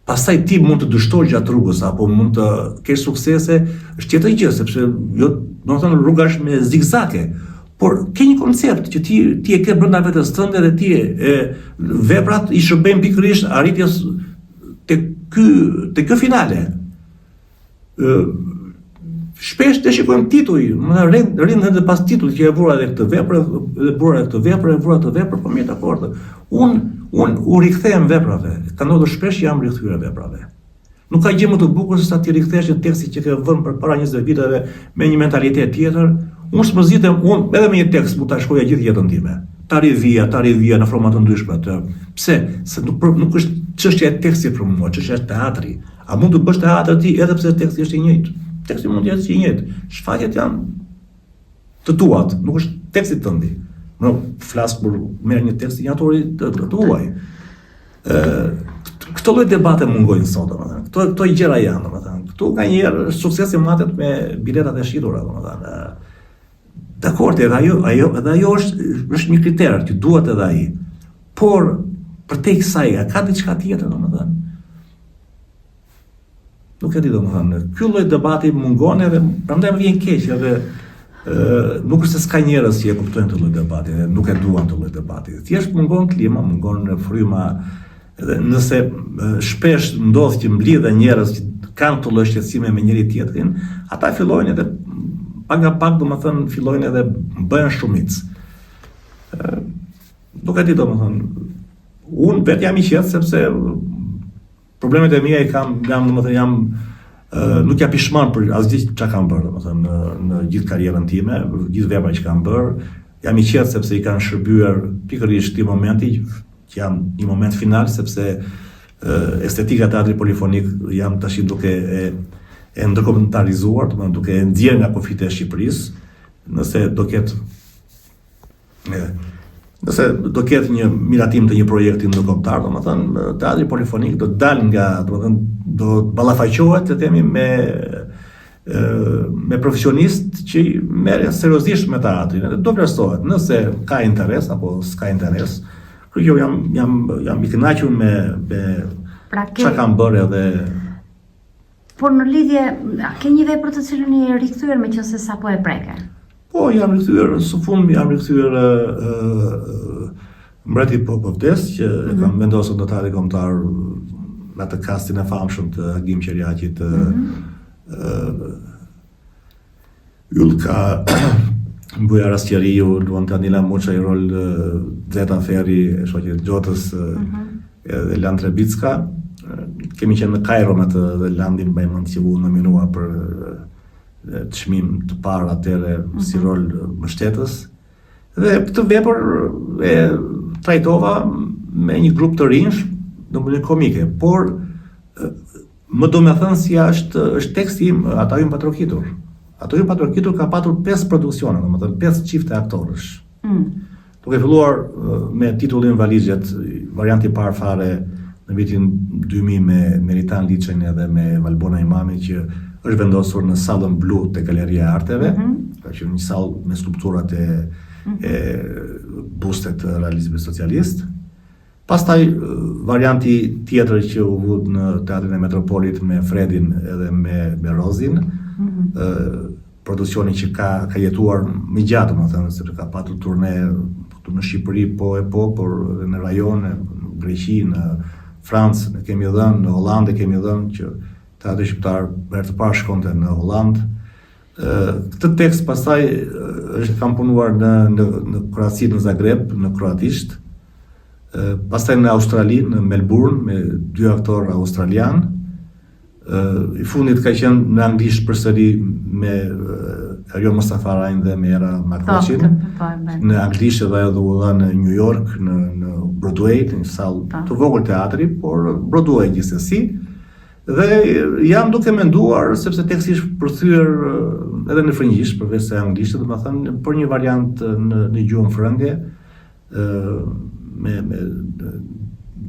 Pastaj ti mund të dështosh gjatë rrugës apo mund të kesh suksese, është tjetër gjë, sepse jo, domethënë rruga është me zigzake. Por ke një koncept që ti ti e ke brenda vetes tënde dhe ti e veprat i shërbejnë pikërisht arritjes te ky te kjo finale. Ë shpesh të shikojmë tituj, më rrin rrin edhe pas titullit që e vura edhe këtë vepër, edhe vura edhe këtë vepër, e vura këtë vepër, po mirë dakord. Un un u rikthehem veprave. Ka ndodhur shpesh që jam rikthyer veprave. Nuk ka gjë më të bukur se sa t'i rikthehesh një teksti që ke vënë përpara 20 viteve me një mentalitet tjetër. Unë s'mërzitem, unë edhe me një tekst mund ta shkruaja gjithë jetën time. Ta rivija, ta rivija në forma të ndryshme atë. Pse? Se nuk për, nuk është çështja e tekstit për mua, çështja është teatri. A mund të bësh teatër ti edhe pse teksti është i njëjtë? Teksti mund të jetë i njëjtë. Shfaqjet janë të tuat, nuk është teksti tëndi. Më flas kur merr një tekst një autori të, të, të huaj. Ë këto lloj debate mungojnë sot, domethënë. Këto këto gjëra janë, domethënë. Këtu nganjëherë suksesi matet me biletat e shitura, domethënë. Dakord, edhe ajo, ajo, edhe ajo është është një kriter që duhet edhe ai. Por përtej kësaj, a ka diçka tjetër, domethënë? Nuk e di domethënë, ky lloj debati mungon edhe prandaj më vjen keq edhe ë nuk është se s'ka njerëz që e kuptojnë këtë lloj debati dhe nuk e duan këtë lloj debati. Thjesht mungon klima, mungon fryma edhe nëse shpesh ndodh që mblidhen njerëz që kanë këto lloj shqetësime me njëri tjetrin, ata fillojnë edhe pak nga pak domethënë fillojnë edhe bëhen shumicë. Ë nuk e di domethënë unë vetë jam i qetë sepse Problemet e mia i kam, jam domethënë jam nuk jam pishman për asgjë çka kam bërë, domethënë në në gjithë karrierën time, gjithë veprat që kam bërë, jam i qetë sepse i kanë shërbyer pikërisht këtij momenti që jam një moment final sepse estetika e teatrit polifonik jam tash duke e e ndërkombëtarizuar, domethënë duke e nxjerrë nga kufijtë e Shqipërisë, nëse do ketë Nëse do ketë një miratim të një projekti ndërkombëtar, domethënë teatri polifonik do të dalë nga, domethënë do të ballafaqohet, të themi me me profesionistë që merren seriozisht me teatrin, edhe do vlerësohet nëse ka interes apo s'ka interes. Kështu që jam jam jam i kënaqur me me pra ke... çka kam bërë edhe Por në lidhje, a ke një vepër të cilën i je rikthyer meqenëse sapo e preke? Po, jam rikthyer, së fundmi jam rikthyer ë Mbreti po po vdes që mm -hmm. e kam mhm. vendosur në Teatrin Kombëtar me atë kastin e famshëm të Agim Qerjaqit të mm -hmm. Yllka Bujar Asqeriu, luante Anila Muçaj rol Zeta Ferri, e shoqe e Gjotës, mm -hmm. edhe Land Trebicka. Kemi qenë në Kajro me të dhe Landin mbaj mend që u nominua për çmim të parë atëherë mm -hmm. si mhm. rol mbështetës. Dhe këtë vepër e trajtova me një grup të rinjsh në mënyrë komike, por më domethënësja është është teksti im, Ata hyjnë pa trokitur. Ata hyjnë pa trokitur ka patur 5 produksione, domethënë 5 çifte aktorësh. Mm. Duke filluar me titullin Valixhet, varianti i parë fare në vitin 2000 me Neritan Liçajn edhe me Valbona Imami që është vendosur në sallën blu te Galeria e Arteve, mm -hmm. ka qenë një sallë me skulpturat e, mm -hmm. e bustet të realizmit socialist. Pastaj varianti tjetër që u vu në Teatrin e Metropolit me Fredin edhe me me Rozin, mm -hmm. produksioni që ka ka jetuar më gjatë, domethënë sepse ka patur turne këtu në Shqipëri po e po, por edhe në rajon, në Greqi, në Francë, ne kemi dhënë, në Hollandë kemi dhënë që teatri shqiptar për herë të parë shkonte në Hollandë. Këtë tekst pastaj është kam punuar në në në Kroaci në Zagreb, në kroatisht. Pastaj në Australi, në Melbourne me dy aktorë australianë. I fundit ka qenë në anglisht përsëri me Erion Mustafarajn dhe me Era Markoçin. Po, po, po, në anglisht edhe ajo u dha në New York, në në Broadway, në një sallë të vogël teatri, por Broadway gjithsesi. Dhe jam duke menduar, sepse teksti është përkthyer edhe në frëngjisht, përveç se anglisht, domethënë për një variant në në gjuhën frënge, ë me me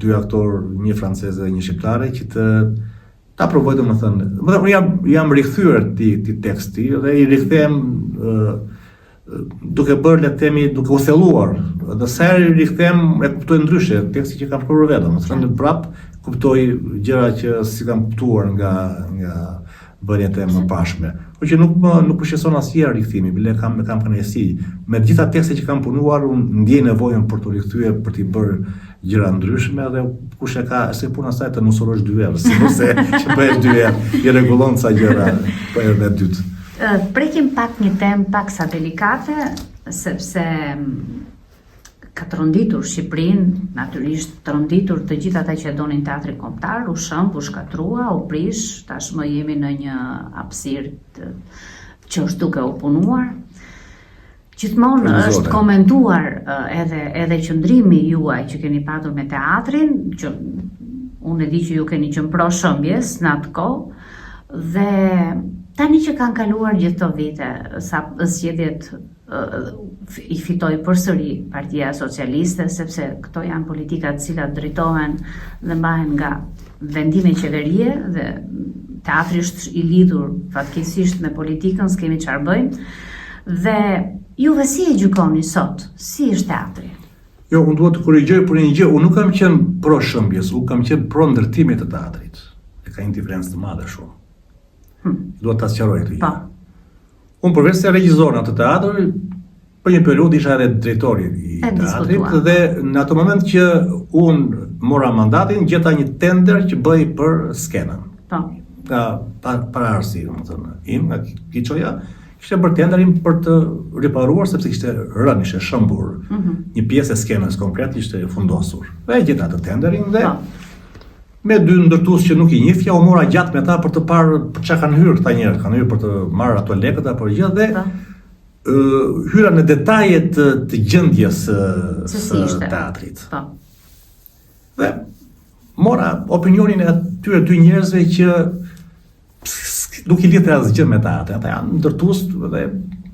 dy aktorë, një francez dhe një shqiptare që të ta provoj domethënë. Domethënë unë jam jam rikthyer këtij këtij teksti dhe i rikthehem ë duke bërë le të themi duke u thelluar dhe sa herë i rikthehem e kuptoj ndryshe tekstin që kam shkruar vetë, domethënë prap kuptoj gjëra që s'i kam kuptuar nga nga vëniet e mëparshme. Por që nuk më nuk më shqetëson asnjëherë rikthimi, bile kam e kam kënaqësi. Me të gjitha tekstet që kam punuar, unë ndjej nevojën për t'u rikthyer, për t'i bërë gjëra ndryshme dhe kush e ka, se puna saj të nusurosh dy herë, sikurse që bëhesh dy herë, i rregullon ca gjëra për herën e dytë. Prekim pak një temë paksa delikate, sepse ka tronditur Shqipërinë, natyrisht tronditur të gjithë ata që e donin teatrin kombëtar, u shemb, u shkatërrua, u prish, tashmë jemi në një hapësirë që është duke u punuar. Gjithmonë është komentuar edhe edhe qëndrimi juaj që keni patur me teatrin, që unë e di që ju keni qenë pro shembjes në atë kohë dhe tani që kanë kaluar gjithë këto vite, sa zgjedhjet i fitoi përsëri Partia Socialiste, sepse këto janë politika të cilat drejtohen dhe mbahen nga vendime qeverie dhe teatri është i lidhur fatkeqësisht me politikën, s'kemi çfarë bëjmë. Dhe juve si e gjykoni sot? Si është teatri? Jo, unë dua të korrigjoj për një gjë, unë nuk kam qenë pro shembjes, unë kam qenë pro ndërtimit të teatrit. E ka një diferencë të madhe shumë. Hmm. Dua ta sqaroj këtë gjë. Po. Unë përveç se regjizor në atë teatër, për një periudhë isha edhe drejtori i teatrit dhe në atë moment që unë mora mandatin, gjeta një tender që bëhej për skenën. Po. Nga paraardhësi, domethënë, im, nga Kiçoja, kishte bërë tenderin për të riparuar sepse kishte rënë, ishte shembur. Mm -hmm. Një pjesë e skenës komplet ishte fundosur. Dhe e gjeta atë tenderin dhe po. Me dy ndërtues që nuk i njihja, u mora gjatë me ta për të parë për çka kanë hyrë këta njerëz, kanë hyrë për të marrë ato lekët apo gjë dhe po. ë hyra në detaje të, të gjendjes së si së teatrit. Po. Dhe mora opinionin e atyre dy njerëzve që nuk i lidhte asgjë me teatrin. Ata janë ndërtues dhe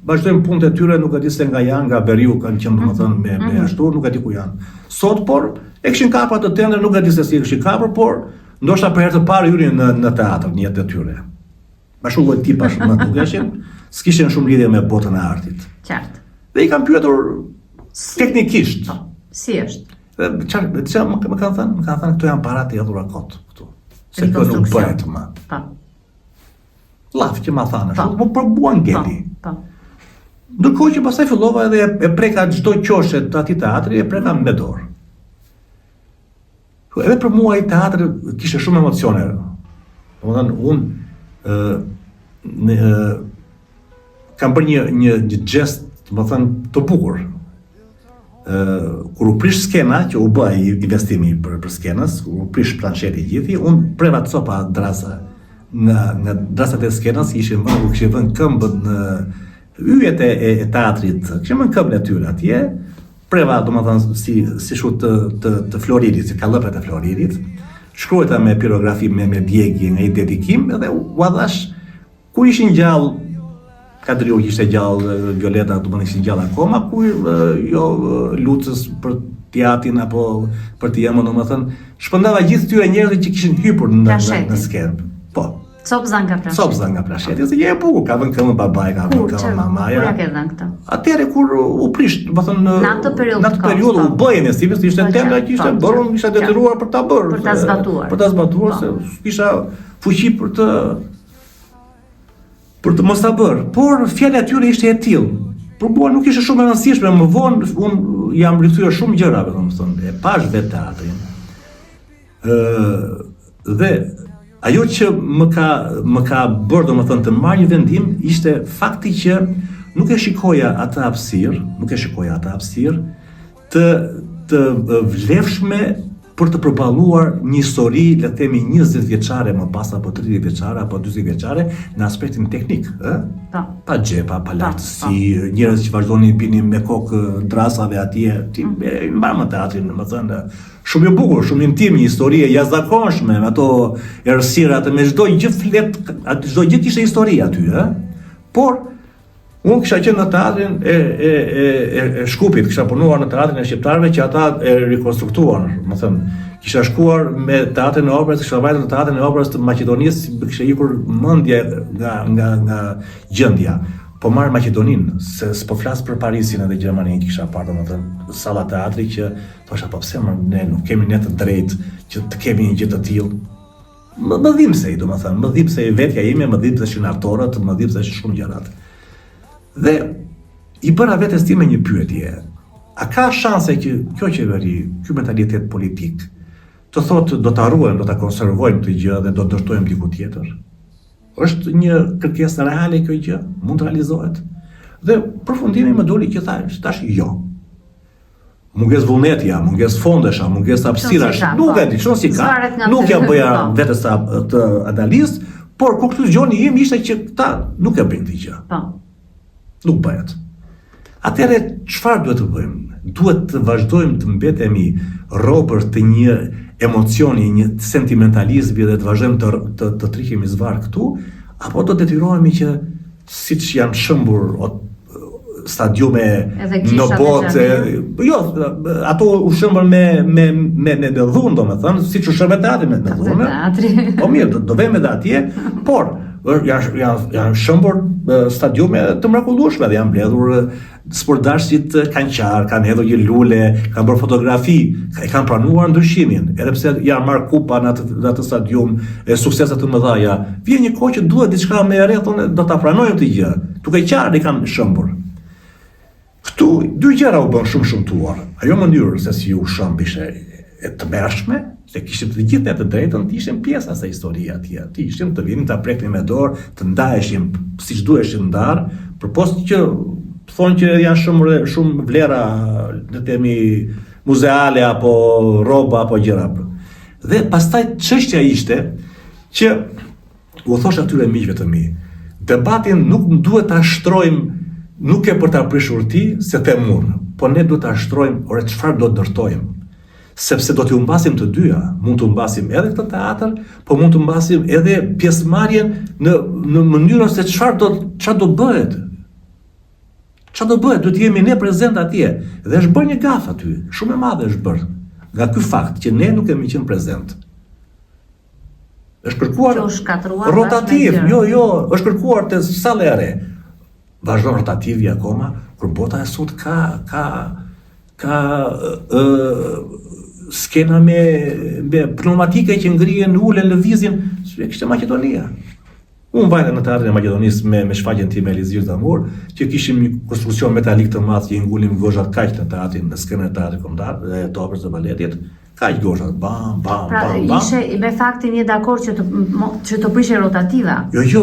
vazhdojnë punët e tyre, nuk e di se nga janë, nga veriu kanë qenë domethënë me me mhm. ashtu, nuk e di ku janë. Sot por e kishin kapur atë tender, nuk e di se si e kishin kapur, por ndoshta për herë të parë hyrin në në teatër, në jetën e tyre. Ma shumë lloj tipash më dukeshin, s'kishin shumë lidhje me botën e artit. Qartë. Dhe i kam pyetur si, teknikisht. Po, si është? Dhe çfarë çfarë më, më kanë thënë? Më kanë thënë këto janë para të hedhura kot këtu. Se kjo nuk bëhet më. Po. Llaf që ma thanë ashtu, po për mua ngeli. Po. po. Ndërkohë që pastaj fillova edhe e preka çdo qoshe të atij teatri, e preka me dorë. Po edhe për mua ai teatr kishte shumë emocione. Domethënë unë ë. Në kam bërë një një një gjest, domethënë, të bukur. Ë kur u prish skena që u bë ai investimi për për skenës, kur u prish plansheti i gjithi, unë preva copa drasa nga nga drasat e skenës që ishin vënë, ku kishin vënë këmbët në yjet e, e, e teatrit, kishin vënë këmbën e tyre atje, preva domethënë si si shu të të të floririt, si kallëpet e floririt, shkruajta me pirografi me me djegie nga një dedikim edhe ua dhash Kur ishin gjallë, Kadriu që ishte gjallë, Violeta domethënë ishin gjallë akoma, ku jo Lucës për t'jatin apo për t'ëmën, domethënë, shpërndava gjithë tyre njerëzit që kishin hypur në, në, në skenë. Po. Copëza nga plansheti. Copëza nga plansheti, se gjë e bukur, ka vënë këmbën babai, ka vënë këmbën mamaja. Kur ja ke dhënë këtë? Atëherë kur u prish, domethënë në atë periudhë. Në atë periudhë u bë investimi, se ishte po, tenda që ishte po, bërë, unë isha detyruar për ta bërë. Për ta zbatuar. Për ta zbatuar po. se kisha fuqi për të për të mos ta bërë. Por fjala e tyre ishte e tillë. Për mua nuk ishte shumë e rëndësishme, më vonë unë jam rikthyer shumë gjërave, domethënë, e pashë vetë teatrin. Ë dhe ajo që më ka më ka bërë domethënë të marr një vendim ishte fakti që nuk e shikoja atë hapësirë, nuk e shikoja atë hapësirë të të vlefshme për të përballuar një histori, le të themi 20 vjeçare më pas apo 30 vjeçare apo 40 vjeçare në aspektin teknik, ë? Po. Pa xhepa, pa po, lartësi, po. njerëz që vazhdonin i binin me kokë drasave atje, ti mm. e mban mend teatrin, domethënë, shumë i bukur, shumë intim, një histori e jashtëzakonshme, me ato errësirat, me çdo gjë flet, çdo gjë kishte histori aty, ë? Por Unë kisha qenë në teatrin e, e, e, e, e Shkupit, kisha punuar në teatrin e shqiptarëve që ata e rikonstruktuan, domethënë, kisha shkuar me teatrin e operës, kisha vajtur në teatrin e operës të Maqedonisë, më kishte ikur mendja nga nga nga gjendja. Po marr Maqedoninë, se s'po flas për Parisin edhe Gjermaninë që kisha parë, domethënë, salla teatri që thosha po pse më ne nuk kemi ne të drejtë që të kemi një gjë të tillë. Më, më dhimbsej, domethënë, më dhimbsej vetja ime, më dhimbseshin aktorët, më dhimbseshin shumë gjërat. Dhe i bëra vetes time një pyetje. A ka shanse që kjo qeveri, ky mentalitet politik, të thotë do ta ruajmë, do ta konservojmë këtë gjë dhe do të ndërtojmë diku tjetër? Është një kërkesë reale kjo gjë? Mund të realizohet? Dhe përfundimi më doli që thash, tash jo. Mungesë vullneti, a mungesë fondesh, a mungesë hapësirash, nuk e di, çon si ka. Nuk ia bëja po. vetes të analizë, por konkluzioni im ishte që këta nuk e bëjnë këtë gjë. Po. Nuk bëhet. Atëherë çfarë duhet të bëjmë? Duhet të vazhdojmë të mbetemi robër të një emocioni, një sentimentalizmi dhe të vazhdojmë të të, të tërhiqemi zvarrë këtu, apo do detyrohemi që siç janë shëmbur stadiume në botë, jo, ato u shëmbën me me me me me dhunë, domethënë, siç u shëmbën teatri me me dhunë. Po mirë, do, do vemi edhe atje, por janë janë janë shëmbur stadiume të mrekullueshme dhe janë mbledhur sportdashësit kanë qarë, kanë hedhur një lule, kanë bërë fotografi, e kanë pranuar ndryshimin, edhe pse janë marrë kupa në atë në atë stadium, e suksese të mëdha. Vjen një kohë që duhet diçka më e re, thonë do ta pranojmë këtë gjë. Duke qarë i kanë shëmbur. Këtu dy gjëra u bënë shumë shëmtuar. Ajo mënyrë se si u shëmb ishte e tmerrshme, se kishim të gjithë ne të drejtën të ishim pjesë asaj historie atje. Të ishim të vinim ta preknim me dorë, të ndaheshim siç duheshim ndarë, përpos që thonë që janë shumë shumë vlera, le të themi muzeale apo rroba apo gjëra. Dhe pastaj çështja ishte që u thosha atyre miqve të mi, debatin nuk duhet ta shtrojmë nuk e për ta prishur ti, se them unë, po ne duhet ta shtrojmë, ore çfarë do të ndërtojmë. Sepse do t'i humbasim të dyja, mund të humbasim edhe këtë teatër, po mund të humbasim edhe pjesëmarrjen në në mënyrën se çfarë do çfarë do bëhet. Çfarë do bëhet, duhet të jemi ne prezent atje. Dhe është bërë një gafë aty, shumë e madhe është bërë. Nga ky fakt që ne nuk kemi qenë prezent. Është kërkuar rotativ, jo, jo, është kërkuar te salla e re. Vazhdon rotativi akoma, kur bota e sot ka ka ka ë skena me me pneumatike që ngrihen, ulen, lëvizin, e kishte Maqedonia. Unë vajta në teatrin e Maqedonisë me me shfaqjen time Elizir d'Amour, që kishim një konstruksion metalik të madh që i ngulim gozhat kaq në teatrin, në skenën e teatrit kombëtar dhe të operës dhe baletit. Kaq gozhda, bam, bam, pra, bam, bam. Pra, ishe me faktin je dakord që të, që të prishej rotativa. Jo, jo,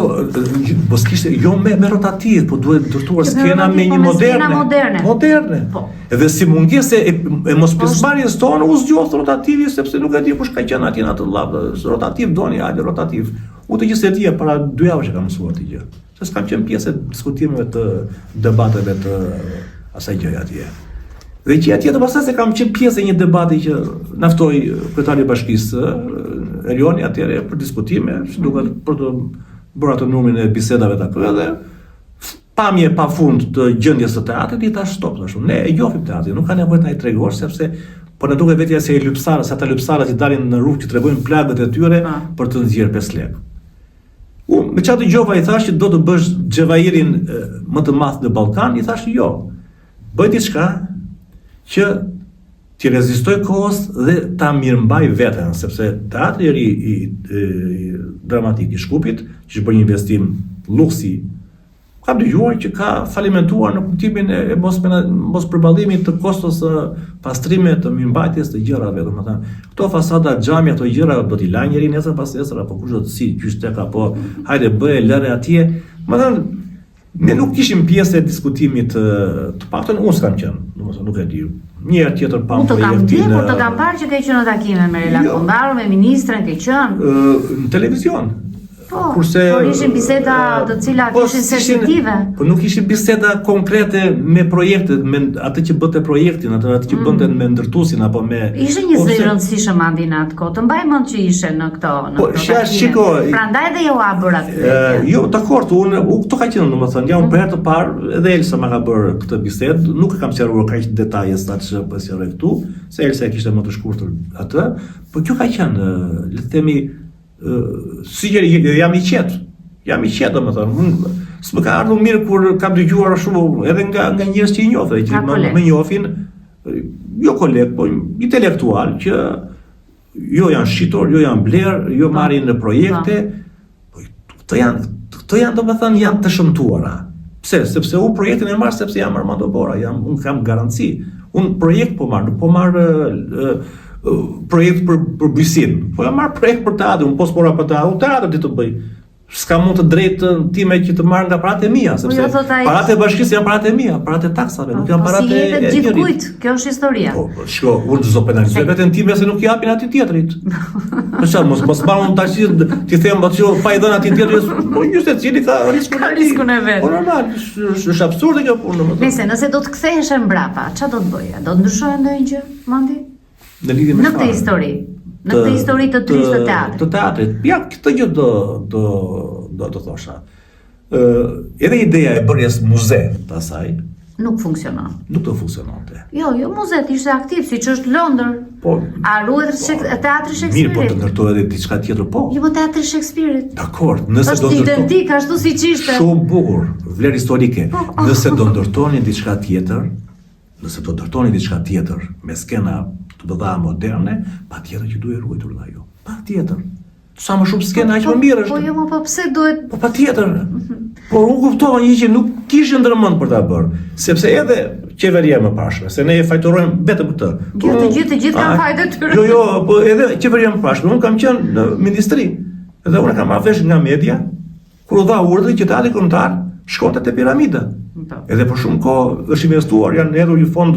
po s'kishte, jo me, me rotativ, po duhet ndërtuar skena me po një moderne. Skena moderne. Moderne. Po. Edhe si mungesë e, e mospjesëmarrjes tonë u zgjodh rotativi, sepse nuk e di kush ka qenë atje në atë llaf. Rotativ doni, hajde rotativ. Unë këtë gjë s'e dija para dy javësh që kam mësuar këtë gjë. Se s'kam qenë pjesë e diskutimeve të debateve të asaj gjëje atje. Dhe që atje të pastaj se kam qenë pjesë e një debati që na ftoi kryetari i bashkisë Erioni atëherë për diskutime, si duket për të bërë atë numrin e bisedave të aty edhe pamje pa fund të gjendjes së teatrit, i thash stop tash. Ne e njohim teatrin, nuk ka nevojë të na i tregosh sepse po na duket vetja si lypsarë, si ata lypsarët që dalin në rrugë që tregojnë plagët e tyre për të nxjerrë 5 lekë. Unë, me ça dëgjova i thash që do të bësh xhevairin më të madh në Ballkan, i thash jo. Bëj diçka që t'i rezistojë kohës dhe ta mirëmbajë veten, sepse teatri i ri i, i, i dramatik i Shkupit, që është bërë një investim luksi Kam dëgjuar që ka falimentuar në kuptimin e mos mos përballimit të kostos së pastrimit, të mirëmbajtjes të gjërave, domethënë, këto fasada xhami ato gjëra do t'i lajë njeri nesër pasnesër apo kush do të si qysh tek apo hajde bëje lëre atje. Domethënë ne nuk ishim pjesë e diskutimit të, të paktën unë s'kam qenë, domethënë nuk e di. Një herë tjetër pam projektin. Unë të kam ndjekur, por të kam parë që ke qenë në takime me Rela jo, Kumbaro, me ministren ke qenë. Në televizion. Po, Kurse, por ishin biseda të cilat po, ishin sensitive. Po nuk ishin biseda konkrete me projektet, me atë që bënte projektin, atë atë që mm. bënte me ndërtuesin apo me Ishte një zë i rëndësishëm Andi në atë kohë. Të mbaj mend që ishe në këto, në po, këto. Po, shiko, prandaj dhe jua bëra këtë. Jo, dakord, unë u këto ka qenë, domethënë, ja unë për herë të parë edhe Elsa ma ka bërë këtë bisedë, nuk e kam sqaruar kaq detaje sa që po e sqaroj këtu, se Elsa e kishte më të shkurtër atë, po kjo ka qenë, le të themi, si që jam i qetë, jam i qetë, domethënë, unë s'më ka ardhur mirë kur kam dëgjuar shumë edhe nga nga njerëz që i njoh, që më, më njohin, jo koleg, po intelektual që jo janë shitur, jo janë blerë, jo po. marrin në projekte, po, po këto janë këto janë domethënë janë të shëmtuara. Pse? Sepse unë projektin e marr sepse jam Armando Bora, jam unë kam garanci. Unë projekt po marr, nuk po marr projekt për për bujqësinë. Po e marr projekt për teatrin, unë po s'mora për teatrin, unë teatër di të bëj. S'kam mund të drejtë time që të marr nga paratë e mia, po sepse jo, paratë e bashkisë janë paratë e mia, paratë e taksave, nuk janë po paratë e si jepet gjithkujt, kjo është historia. Po, po shiko, unë s'do penalizoj veten time se nuk i japin atij tjetrit. Po çfarë, mos mos marr unë tash ti them atë që pa i dhënë atij tjetrit, po një secili ka riskun e riskun e vet. Po normal, është absurde kjo punë, domethënë. Nëse nëse do të ktheheshe mbrapa, çfarë do të bëje? Do të ndryshoje ndonjë gjë, Mandi? Në lidhje me Në këtë histori. Në këtë histori të trishtë të teatrit. Të teatrit. Ja, këtë gjë do do do të thosha. Ë, edhe ideja e bërjes muze të asaj nuk funksionon. Nuk do funksiononte. Jo, jo muze të ishte aktiv siç është Londër. Po. A ruhet po, teatri i Shakespeare-it? Mirë, po të ndërtohet edhe diçka tjetër, po. Jo, po teatri i Shakespeare-it. Dakor, nëse do të Është identik ashtu siç ishte. Shumë bukur, vlerë historike. Po, oh. Nëse do ndërtoni diçka tjetër, Nëse do ndërtoni diçka tjetër me skena të mëdha moderne, patjetër që duhet ruajtur dhe ajo. Patjetër. Sa më shumë skena aq më mirë është. Po jo, po pse duhet? Po patjetër. Por unë kuptova një që nuk kishin ndërmend për ta bërë, sepse edhe qeveria e mëparshme, se ne e fajtorojmë vetëm këtë. Jo, të gjithë të gjithë kanë fajt e tyre. Jo, jo, po edhe qeveria e mëparshme, unë kam qenë në ministri. Dhe unë kam marrë vesh nga media Kur u dha urdhri që teatri kombëtar shkonte te piramida. Po. Edhe për shumë kohë është investuar, janë hedhur një fond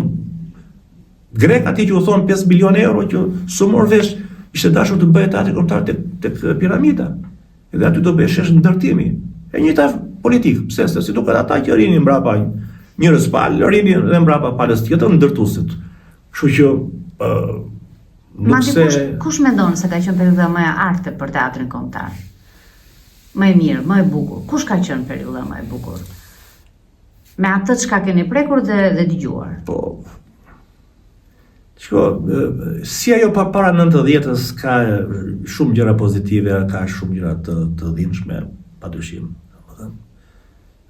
grek atje që u thonë 5 milion euro që s'u mor vesh, ishte dashur të bëhej teatri kombëtar tek tek piramida. Edhe aty do bëhej shesh ndërtimi. E njëjta politikë, pse se si duket ata që rrinin mbrapa njërës palë, rrinin dhe mbrapa palës tjetër ndërtuesit. Kështu që ë uh, nuk se kush, kush mendon se ka qenë periudha më e artë për teatrin kombëtar? Më e mirë, më e bukur. Kush ka qenë periudha më e bukur? Me atë çka keni prekur dhe dhe dëgjuar. Po. Shiko, si ajo pa para 90-ës ka shumë gjëra pozitive, ka shumë gjëra të të dhimbshme, padyshim, domethënë.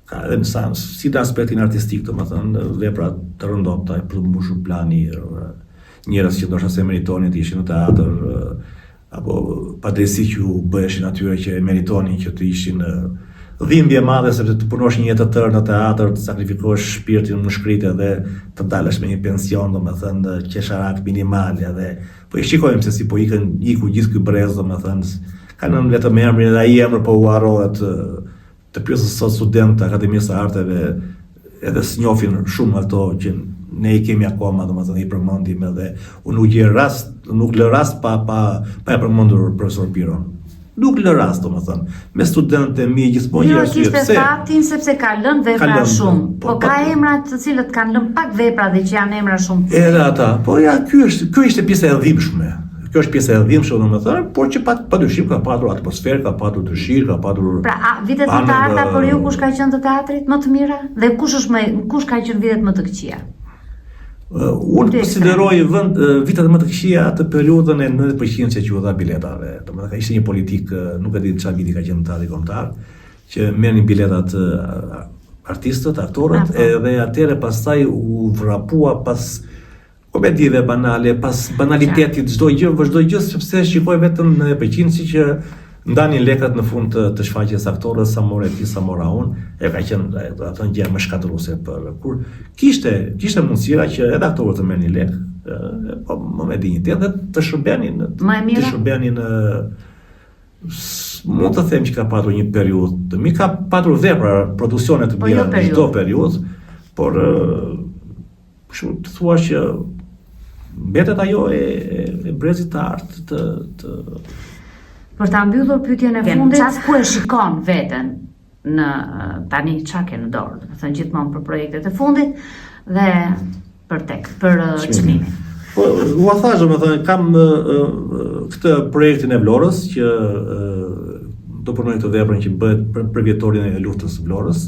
Ka edhe në sens, si në aspektin artistik, domethënë, vepra të rëndomta për të mbushur plani, njerëz që ndoshta s'e meritonin të ishin në teatër, apo padrejtësi që u bëheshin atyre që e meritonin që të ishin në. Dhimbje e madhe sepse të punosh një jetë të tërë në teatër, të sakrifikosh shpirtin mushkëritë edhe të dalësh me një pension, domethënë qesharak minimal edhe po i shikojmë se si po ikën iku gjithë ky brez, domethënë kanë lënë vetëm emrin edhe ai emër po u harrohet të pyesësh sot studentë të Akademisë së Arteve edhe s'njohin shumë nga ato që ne i kemi akoma, domethënë i përmendim edhe unë nuk gjej rast, nuk lë rast pa pa pa e përmendur profesor Piron. Nuk lë rast, domethënë, me studentët e mi gjithmonë një arsye pse. Kishte fatin sepse ka lënë vepra ka lënë, shumë. Po, po ka po, emra të cilët kanë lënë pak vepra dhe që janë emra shumë. Edhe ata, po ja ky është, kjo ishte pjesa e dhimbshme. Kjo është pjesa e dhimbshme, domethënë, por që pa padyshim ka patur atmosferë, ka patur dëshirë, ka patur Pra, a, vitet më të arta për ju kush ka qenë të teatrit më të mira dhe kush është më kush ka qenë vitet më të këqija? Uh, unë konsideroj vend vitet më të këqija atë periudhën e 90% që u dha biletave. Domethënë ka ishte një politikë, nuk e di çfarë viti ka qenë teatri kombëtar, që merrnin biletat artistët, aktorët, po. edhe atëherë pastaj u vrapua pas Komedive banale, pas banalitetit çdo gjë, për çdo gjë sepse shikoj vetëm 90% si që ndanin lekët në fund të, të shfaqjes aktorët sa more ti sa mora unë, e ka qenë do të thënë gjëja më shkatërruese për kur kishte kishte mundësira që edhe aktorët të merrnin lekë, po më me dinjitet dhe të shërbenin, të shërbenin mund të them që ka patur një periudhë të mirë, ka patur vepra, produksione të po, mira jo në çdo periudhë, por Kështu të thuash që mbetet ajo e, e, e brezit të artë të, të... Për ta mbyllur pyetjen e fundit, ça ku e shikon veten në tani ça ke në dorë, domethënë gjithmonë për projektet e fundit dhe për tek, për çmimin. Po, ua thashë, domethënë, kam këtë projektin e Vlorës, që do punoj këtë veprën që bëhet për përvjetorin e luftës së Vlorës,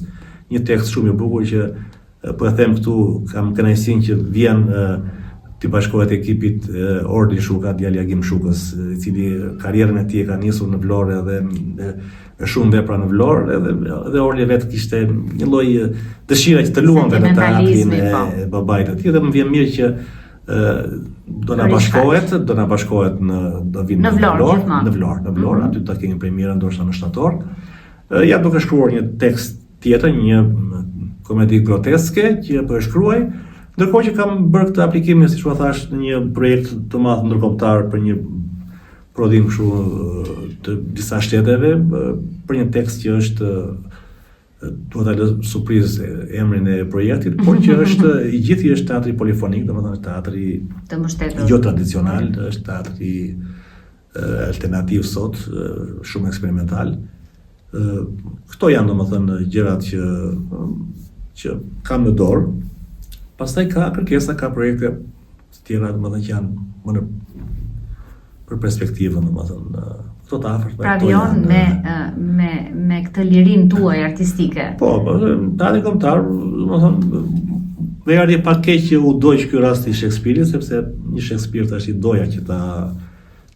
një tekst shumë i bukur që Po e them këtu, kam kënaqësinë që vjen t'i bashkohet ekipit Orli Shuka, djali i Agim Shukës, i cili karrierën e tij e ka nisur në Vlorë edhe me shumë vepra në Vlorë, edhe edhe Orli vetë kishte një lloj dëshire që të luante në teatrin e po. babait të tij dhe më vjen mirë që do na bashkohet, do na bashkohet në do vinë në Vlorë, në Vlorë, në Vlorë, mm -hmm. aty do ta kemi premierën ndoshta në shtator. Jam duke shkruar një tekst tjetër, një komedi groteske që po e shkruaj, ndërkohë që kam bërë këtë aplikim, siç ua thashë, në një projekt të madh ndërkombëtar për një prodhim kështu të disa shteteve për një tekst që është dua ta lë surprizë emrin e projektit, por që është i gjithi është teatri polifonik, domethënë është teatri të mbështetur. Jo tradicional, është teatri alternativ sot, shumë eksperimental. Këto janë domethënë gjërat që që kam në dorë. Pastaj ka kërkesa, ka projekte të tjera domethënë që janë më në për perspektivën domethënë këto të afërt pra vijon me me me këtë lirinë tuaj artistike. Po, po, teatri kombëtar, domethënë më erdhi pak keq që u dogj ky rast i Shekspirit, sepse një Shekspir tash i doja që ta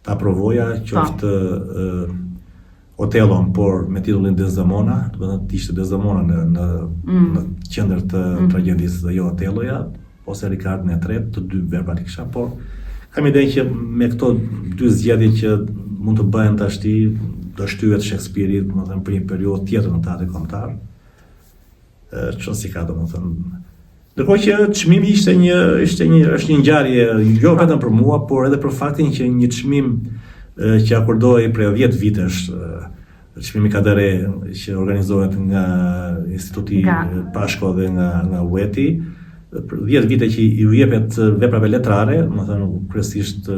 ta provoja po. qoftë uh, Otellon, por me titullin Desdemona, domethënë të ishte Desdemona në në mm. në qendër të mm. tragjedisë dhe jo Otelloja, ose Rikardin e tretë, të dy veprat i kisha, por kam idenë që me këto dy zgjedhje që mund të bëhen tashti, do shtyhet Shekspiri, domethënë për një periudhë tjetër në teatrin kombëtar. Çon si ka domethënë Ndërkohë që çmimi ishte një ishte një është një ngjarje jo vetëm për mua, por edhe për faktin që një çmim që akordohej prej 10 vitesh çmimi Kadare që organizohet nga Instituti nga... Pashko dhe nga nga UET-i, për 10 vite që iu jepet veprave letrare, domethënë kryesisht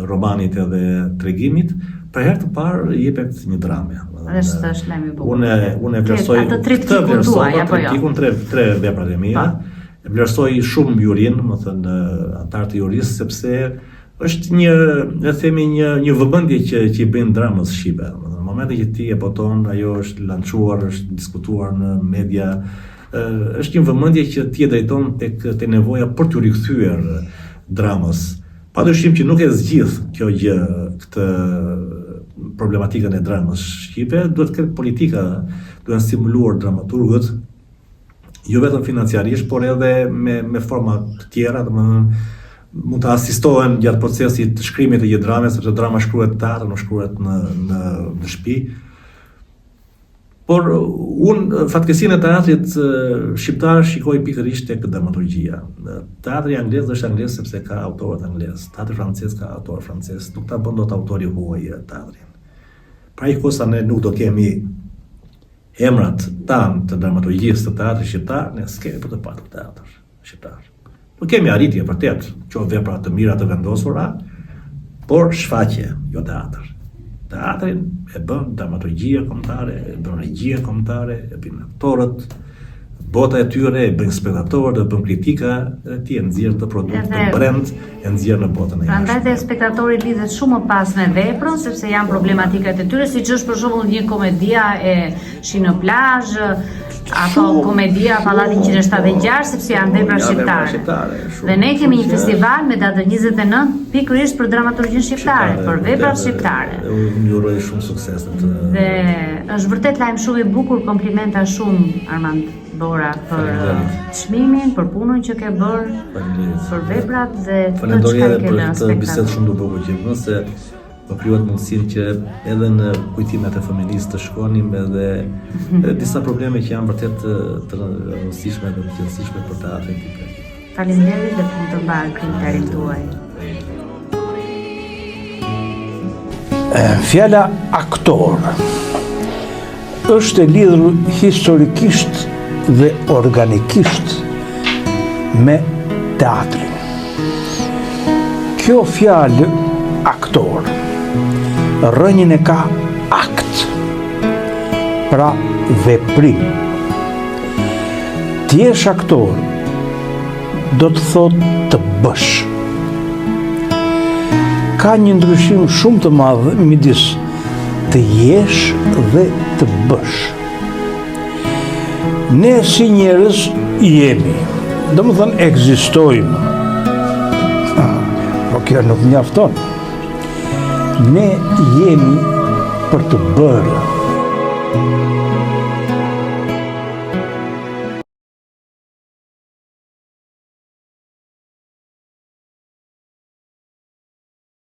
romanit edhe tregimit, për herë të parë jepet një drame. Është është lajm i bukur. Unë unë e vlerësoj atë triptikun tuaj apo jo? Triptikun tre tre veprat e mia. Po. E vlerësoj shumë jurinë, domethënë anëtarët e jurisë sepse është një, le të themi një një vëmendje që që i bëjnë dramës shqipe. Domethënë në momentin që ti e boton, ajo është lançuar, është diskutuar në media, është një vëmendje që ti e drejton tek te nevoja për t'u rikthyer dramës. Padyshim që nuk e zgjidh kjo gjë këtë problematikën e dramës shqipe, duhet të ketë politika, duhen stimuluar dramaturgët, jo vetëm financiarisht, por edhe me me forma të tjera, domethënë mund të asistohen gjatë procesit të shkrimit të një drame, sepse drama shkruhet në teatër, nuk shkruhet në në në shtëpi. Por unë fatkeqësinë e teatrit shqiptar shikoj pikërisht tek dramaturgjia. Teatri anglez është anglez sepse ka autorët anglez. Teatri francez ka autorë francez. Nuk ta bën dot autori huaj teatrin. Pra aq kohë sa ne nuk do kemi emrat tanë të dramaturgjisë të teatrit shqiptar, ne s'kemi për të patur teatër shqiptar. Nuk kemi arritje vërtet, qoftë vepra të mira të vendosura, por shfaqje, jo teatër. Teatrin e bën dramaturgjia kombëtare, e bën regjia kombëtare, e bëjnë aktorët, bota e tyre e bëjnë spektatorët, e bën kritika, dhe ti e nxjerr këtë produkt në brand, e nxjerr në botën e jashtme. Prandaj dhe spektatori lidhet shumë më pas me veprën, sepse janë problematikat e tyre, siç është për shembull një komedia e Shi në plazh, apo komedia Pallati 176 sepse janë vepra shqiptare. Dhe ne kemi një festival me datën 29 pikërisht për dramaturgjinë shqiptare, për veprat shqiptare. Unë ju uroj shumë sukses në të. Dhe është vërtet lajm shumë i bukur, komplimenta shumë Armand Bora për çmimin, për punën që ke bërë, për veprat dhe të çka ke lënë. Për këtë bisedë shumë të bukur që bën se Më krijuat mundësinë që edhe në kujtimet e fëmijërisë të shkonim edhe, edhe disa probleme që janë vërtet të, të rëndësishme dhe të qenësishme për teatrin tim. Faleminderit dhe punë të mbarë krijimtarinë tuaj. Fjala aktor është e lidhur historikisht dhe organikisht me teatrin. Kjo fjalë aktor rrënjën e ka akt, pra veprim. Të jesh aktor do të thotë të bësh. Ka një ndryshim shumë të madh midis të jesh dhe të bësh. Ne si njerëz jemi, domethënë ekzistojmë. Po kjo nuk mjafton. Ne jemi për të bërë.